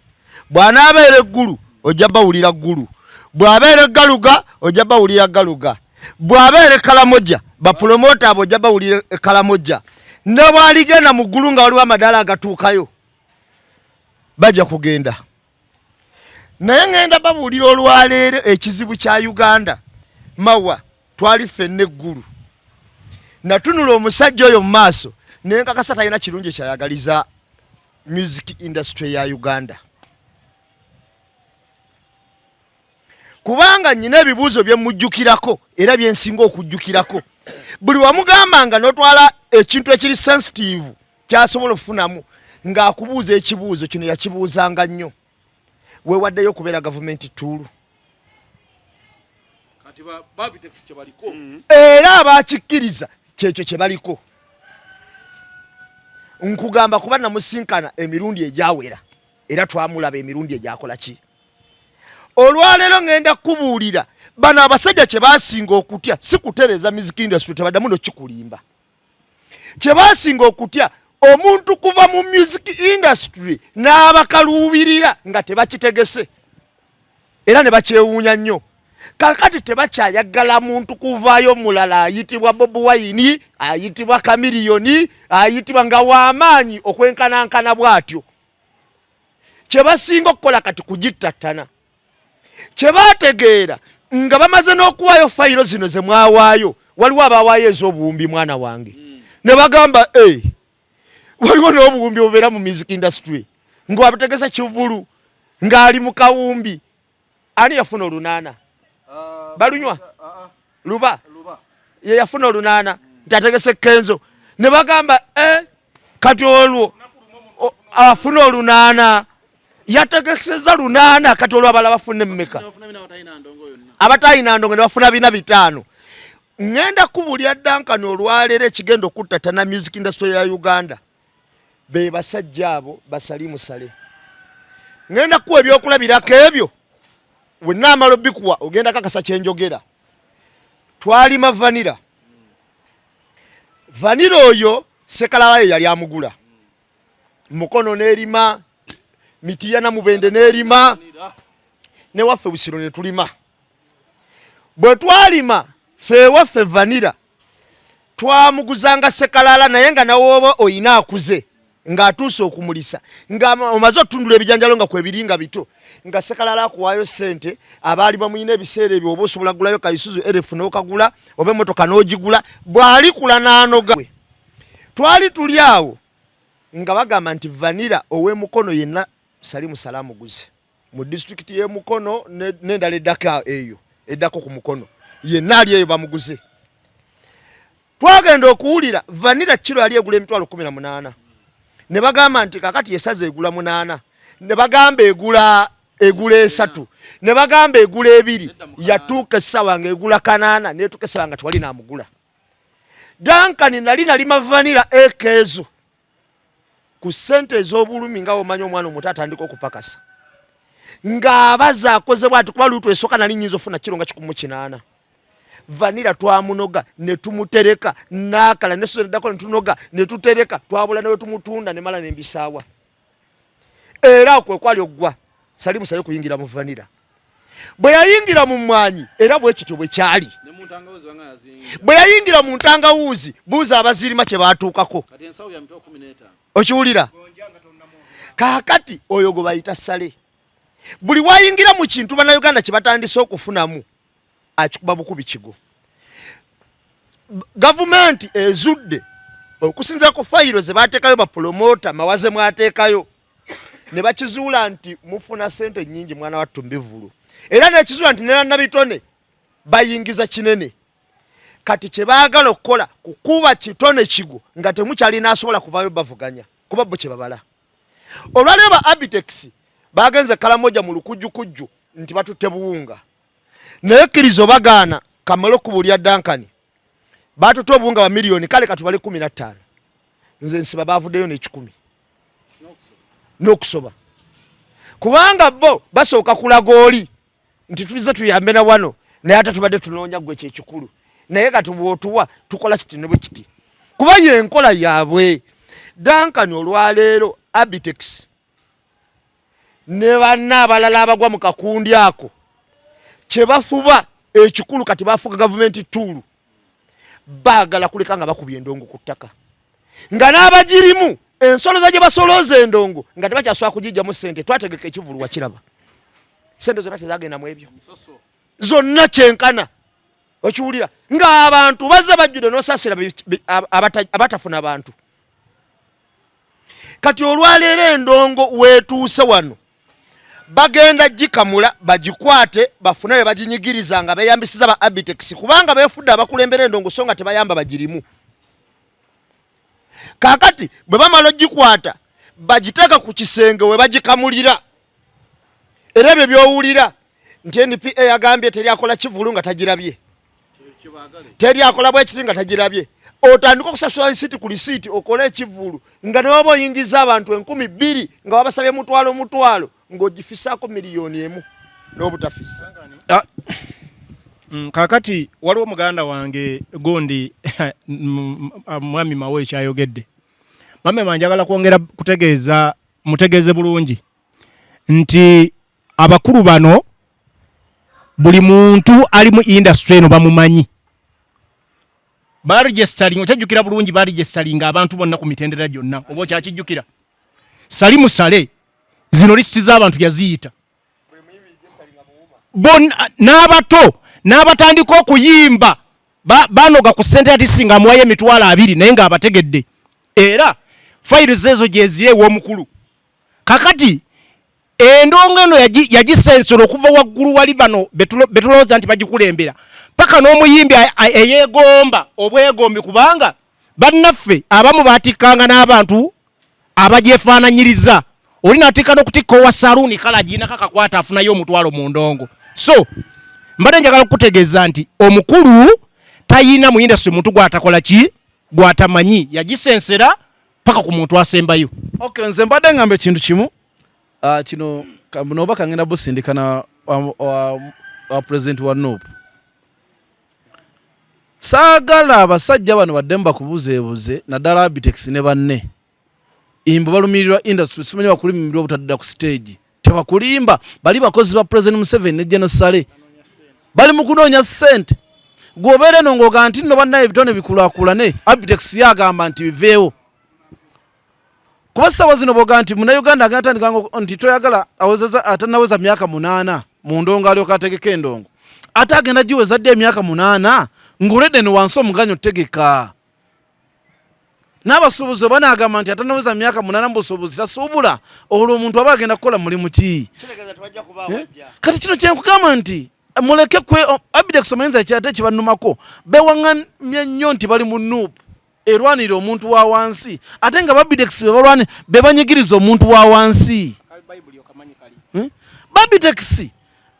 bw'anaabeera eggulu ojja bawulira ggulu, bw'abeera eggaluga ojja bawulira ggaluga, bw'abeera ekkalamojja bapulomota abo ojja bawulira ekkalamojja, ne bw'aligenda mu ggulu nga waliwo amadaala agatuukayo bajja kugenda. Naye ŋŋenda babuulira olwaleero ekizibu kya Uganda. Mawa twali ffenna eggulu, natunula omusajja oyo mu maaso naye nkakasa talina kirungi kyayagaliza music industry ya Uganda, kubanga nyina ebibuuzo byemujjukirako era byensinga okujjukirako. Buli wamugambanga n'otwala ekintu ekiri sensitive kyasobola okufunamu ng'akubuuza ekibuuzo kino, yakibuuzanga nnyo: weewaddeyo okubeera gavumenti ttuulu? Era abakikkiriza kyekyo kye baliko. Nkugamba kuba namusinkana emirundi egyawera era twamulaba emirundi egyakola ki. Olwaleero ŋŋenda kukubuulira bano abasajja kye basinga okutya si kutereeza music industry, tebaddamu nokikulimba. Kye basinga okutya omuntu kuva mu music industry n'abakaluubirira nga tebakitegese era ne bakyewuunya nnyo. Kakati tebakyayagala muntu kuvaayo mulala ayitibwa Bobi Wine, ayitibwa Kamiliyoni, ayitibwa nga w'amaanyi okwenkanankana bw'atyo. Kye basinga okukola kati kugittattana. Kye baategeera nga bamaze n'okuwaayo fayiro zino ze mwawaayo, waliwo abawaayo ez'obuwumbi, mwana wange, ne bagamba e waliwo n'obuwumbi obubeera mu music industry ng'wabutegesa kivulu ng'ali mu kawumbi. Ani yafuna olunaana? Balunywa luba ye yafuna olunaana nti ategese Kenzo, ne bagamba e kati olwo afuna olunaana yategeseza lunaana, kati olwo abala bafuna emmeka? Abatalina ndongo ne bafuna bina bitaano. Ŋŋenda kubulya Duncan, olwaleero ekigenda okuttatana music industry ya Uganda be basajja abo basalimu Sale. Ŋŋenda kuwa ebyokulabirako ebyo, wennaamala obikuwa ogenda kakasa kyenjogera. Twalima vanilla. Vanilla oyo Sekalala ye yali amugula Mukono n'erima Mitiyana, Mubende n'erima newaffe Busiro ne tulima. Bwe twalima fe ewaffe vanilla twamuguzanga Sekalala, naye nga nawooba oyina akuze ng'atuuse okumulisa, nga omaze otundula ebijanjalo nga kwebiri nga bito, nga Sekalala akuwaayo ssente. Abaali bamuyina ebiseera ebyo, oba osobola kugulayo Kaisuzu erefu n'okagula oba emmotoka n'ogigula bw'alikula n'anoga. Twali tuli awo nga bagamba nti vanilla ow'emukono yenna Salimu Salamuguze mu disitulikiti y'e Mukono n'endala eddako eyo eddako ku Mukono, yenna ali eyo bamuguze. Twagenda okuwulira vanilla kiro yali egula 18,000, ne bagamba nti kakati esaza egula 8, ne bagamba egula 3, ne bagamba egula 2. Yatuuka essaawa nga egula 800, netuuka essaawa nga tewali namugula. Duncan, nali nalima vanilla ekeezo ku ssente ez'obulumi, nga omanyi omwana omuto atandika okupakasa ng'abaza akoze bwati, kuba luutu esooka nali nyinza ofuna kiro nga 1800. Vanilla twamunoga ne tumutereka n'akala, nesoddako ne tunoga ne tutereka, twabula newe tumutunda nemala nembisaawa. Era kwe kwali okugwa Salimu Saleh kuyingira mu vanira. Bwe yayingira mu mmwanyi era bwe kityo bwe kyali. Bwe yayingira mu ntangawuuzi buuza abazirima kye baatuukako. Okiwulira? Kaakati oyo gwe bayita Saleh. Buli wayingira mu kintu Bannayuganda kye batandise okufunamu akikuba bukubi kigo. Gavumenti ezudde okusinzira ku fayiro ze bateekayo bapulomota mawaze mwateekayo ne bakizuula nti mufuna sente nnyingi mwana wattu mbivulu, era nekizuula nti ne bannabitone bayingiza kinene. Kati kye baagala okukola kukuba kitone kigo nga temukyalina asobola kuvaayo bavuganya kuba bo kye babala. Olwaleero ba Abitex bagenze Kalamoja mu lukujjukujju nti batutte buwunga, naye kkiriza obagaana kamale okubuulira Duncan batutte obuwunga bwa miliyoni kale katubale 15, nze nsiba baavuddeyo n'ekikumi n'okusoba, kubanga bo basooka kulaga oli nti tulize tuyambe na wano, naye ate tubadde tunoonya gwe kyekikulu, naye kati bw'otuwa tukola kiti ne bwe kiti, kuba y'enkola yaabwe. Duncan olwaleero Abitex ne banna abalala abagwa mu kakundi ako kye bafuba ekikulu kati bafuga gavumenti tuulu, baagala kuleka nga bakubye endongo ku ttaka, nga n'abagirimu ensoloza gye basolooza endongo nga tebakyasobola kugijjamu ssente. Twategeka ekivulu wakiraba, ssente zonna tezagenda mu ebyo zonna kyenkana. Okiwulira ng'abantu bazze bajjudde n'osaasira abatafuna bantu. Kati olwaleero endongo weetuuse wano bagenda gikamula bagikwate bafune be baginyigiriza nga beeyambisiza ba Abitex, kubanga beefudde abakulembera endongo so nga tebayamba bagirimu. Kaakati bwe bamala ogikwata bagiteeka ku kisenge we bagikamulira, era ebyo by'owulira nti NPA yagambye teri akola kivulu nga tagirabye, teri akola bwekiri nga tagirabye. Otandika okusasula lisiiti ku lisiiti okole ekivulu nga newaba oyingiza abantu 2000 nga wabasabye mutwalo mutwalo ng'ogifisaako 1 million n'obutafisa. Ah. Kakati waliwo muganda wange gundi mwami Mawe ekyayogedde. Mame ma njagala kwongera kutegeeza, mutegeeze bulungi nti abakulu bano buli muntu ali mu industry eno bamumanyi, baregistering, okyajjukira bulungi, baregisteringa abantu bonna ku mitendera gyonna, oba okyakijjukira? Salimu Sale zino lisiti z'abantu yaziyita n'abato n'abatandika okuyimba banoga ku ssente ati singa amuwayo 20,000 naye ng'abategedde, era fayiro zeezo gyeziri ew'omukulu. Kakati endongo eno yagisensera okuva waggulu wali bano betulowooza nti bagikulembera paka n'omuyimbi eyeegomba obwegombi, kubanga bannaffe abamu batikkanga n'abantu abagyefaananyiriza, oli natikka n'okutikka owa saluuni kale agirinako akakwata afunayo 100 mu ndongo. So mbadde njagala okukutegeeza nti omukulu tayina mu industry muntu gwatakola ki gwatamanyi, yagisensera paka ku muntu asembayo. Okay, nze mbadde ngamba ekintu kimu. Kino noba kangenda busindikana wa president wa NUP. Saagala abasajja bano baddemu bakubuzeebuze, naddala Abitex ne banne imbo balumirirwa industry, simanyi bakulimirwa obutaddira ku stage. Tebakulimba, bali bakozi ba President Museveni ne General Saleh, bali mu kunoonya ssente. Gwobeera eno ng'oga nti nno bannaye ebitone bikulaakulane, Abitex yagamba nti biveewo, kuba ssaawa zino bwoga nti Munnayuganda agenda tandika nti toyagala awezeza atanaweza myaka 8 mu ndongo alyoka ategeka endongo, ate agenda giweza ddi emyaka 8 ng'oledde no wansi omuganyo tegeka? N'abasuubuzi oba naagamba nti atanaweza myaka 8 mu busuubuzi tasuubula, olwo omuntu aba agenda kukola mulimu ki? Eh? Kati kino kyenkugamba nti muleke kwe Abitex omayinza kyate kibanumako, bewaŋŋamye nnyo nti bali mu NUP erwanirira omuntu wa wansi, ate nga Babitex be balwani be banyigiriza omuntu wa wansi. Eh? Babitex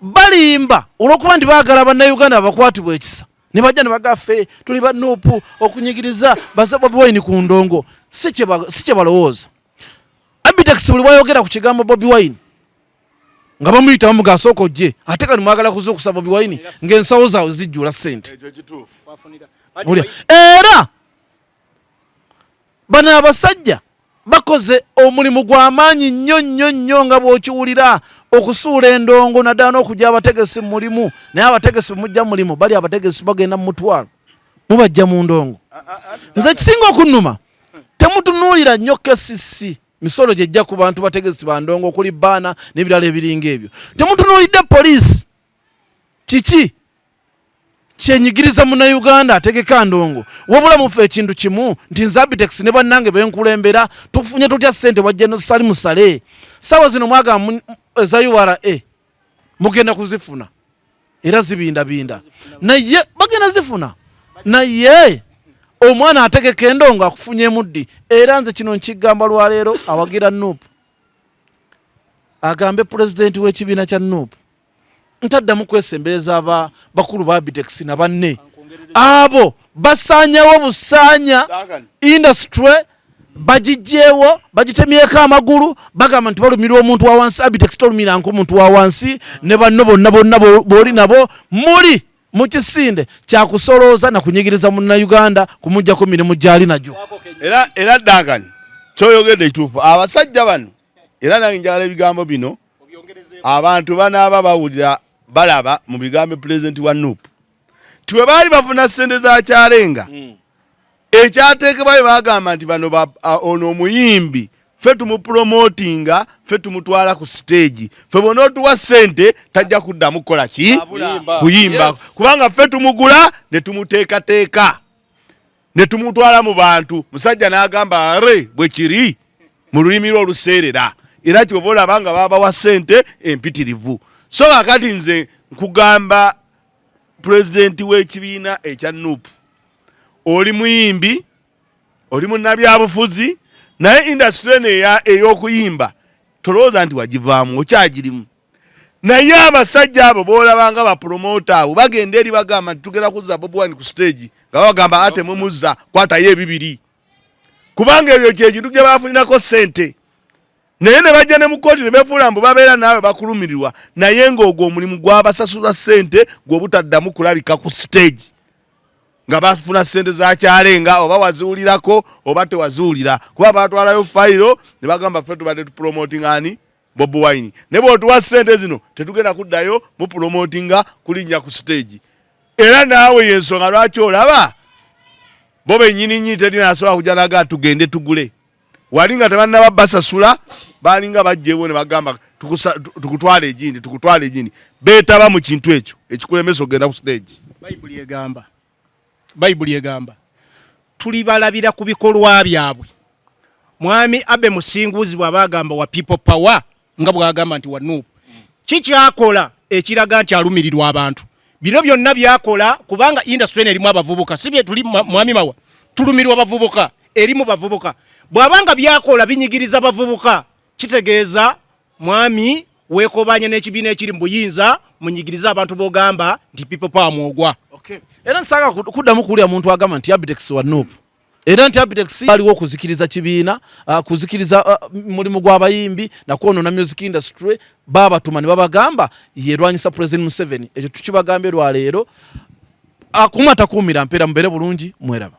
balimba olw'okuba nti baagala Bannayuganda bakwatibwa ekisa ne bajja ne bagaffe tuli ba NUP okunyigiriza baza Bobi Wine ku ndongo. Si kye balowooza. Abitex buli bwayogera ku kigambo Bobi Wine nga bamuyita bamuga asooka ojje, ate kati mwagala kuzuukusa Bobi Wine ng'ensawo zaabwe zijjula ssente. Era bano abasajja Bakoze omulimu gwa maanyi nnyo nnyo nnyo nga bw'okiwulira okusuula endongo naddala n'okujja abategesi mu mulimu, naye abategesi bemujja mu mulimu bali abategesi bagenda mu mutwalo mubajja mu ndongo. Nze ekisinga okunnuma temutunuulira nnyo KCC misolo gyejja ku bantu bategesi ba ndongo okuli baana n'ebirala ebiringa ebyo, temutunuulidde poliisi kiki kyenyigiriza munauganda ategeka ndongo. Wabula mufe ekintu kimu nti nze Abitex ne bannange benkulembera tufunye tutya ssente wajja nosali musale sawa zino mwagamba eza URA mugenda kuzifuna era zibindabinda naye bagenda zifuna, naye omwana ategeka endongo akufunyemu ddi? Era nze kino nkigamba lwaleero, awagira NUP agambe pulezidenti w'ekibiina kya NUP ntaddamu kwesembereza aba bakulu ba Abitex na banne abo basaanyawo busaanya industry, bagijjeewo bagitemyeko amagulu, bagamba nti balumirwa omuntu wa wansi. Abitex tolumiranko omuntu wa wansi ne banno bonna bonna b'oli nabo muli mu kisinde kyakusolooza na kunyigiriza munnayuganda kumuggyako mirimu gyali nagyo. Era Duncan, kyoyogedde kituufu. Abasajja bano, era nange njagala ebigambo bino abantu banaaba bawulira balaba mu bigambo pulezidenti wa NUP ti bwe baali bafuna ssente za kyalenga ekyateekebwayo bagamba nti bano ono omuyimbi ffe tumupromotinga, ffe tumutwala ku siteegi, ffe bona otuwa ssente tajja kuddamu kukola ki kuyimba, kubanga ffe tumugula ne tumuteekateeka ne tumutwala mu bantu. Musajja n'agamba are bwe kiri mu lulimi lwe oluseerera, era kyova olaba nga babawa ssente empitirivu. So kakati nze nkugamba pulezidenti w'ekibiina ekya NUP, oli muyimbi, oli munnabyabufuzi, naye industry eno ey'okuyimba tolowooza nti wagivaamu, okyagirimu. Naye abasajja abo boolabanga bapromota abo bagenda eri bagamba nti tugenda kuzza Bobi Wine ku stage, nga babagamba ate mumuzza kwatayo ebibiri, kubanga ebyo kyekintu gye bafunirako ssente. Naye ne bajja ne mu kkooti ne beefuula mbu babeera naawe bakulumirirwa, naye ng'ogwo omulimu gwabasasula ssente gw'obutaddamu kulabika ku stage nga bafuna ssente za kyalenga, oba waziwulirako oba tewaziwulira, kuba batwalayo fayiro ne bagamba ffe tubadde tupromoting ani Bobi Wine, ne bw'otuwa ssente zino tetugenda kuddayo mupromotinga kulinnya ku stage. Era naawe y'ensonga lwaki olaba bo bennyini nnyini teri nasobola kujja naga tugende tugule wali nga tebannaba basasula, balinga bajjewo ne bagamba tukutwala egindi, tukutwala egindi, beetaba mu kintu ekyo ekikulemesa okugenda ku stage. Bayibuli egamba tulibalabira ku bikolwa byabwe. Mwami Abe Musinguzi bw'aba agamba wa People Power, nga bw'agamba nti wa NUP, kikyakola ekiraga nti alumirirwa abantu. Bino byonna byakola kubanga industry eno erimu abavubuka, si bye tuli mwami Mawa, tulumirwa bavubuka, erimu bavubuka. Bw'abanga byakola binyigiriza bavubuka, kitegeeza mwami weekobanye n'ekibiina ekiri mu buyinza munyigirize abantu b'ogamba nti People Power mwogwa. Okay. Era nsanga kuddamu kuwulira muntu agamba nti Abitex wa NUP, era nti Abitex aliwo okuzikiriza kibiina, kuzikiriza mulimu gw'abayimbi nakwonoona music industry. Babatuma ne babagamba yerwanyisa President Museveni. Ekyo tukibagambye lwaleero, akuuma takuumira mpeera. Mubeere bulungi, mweraba.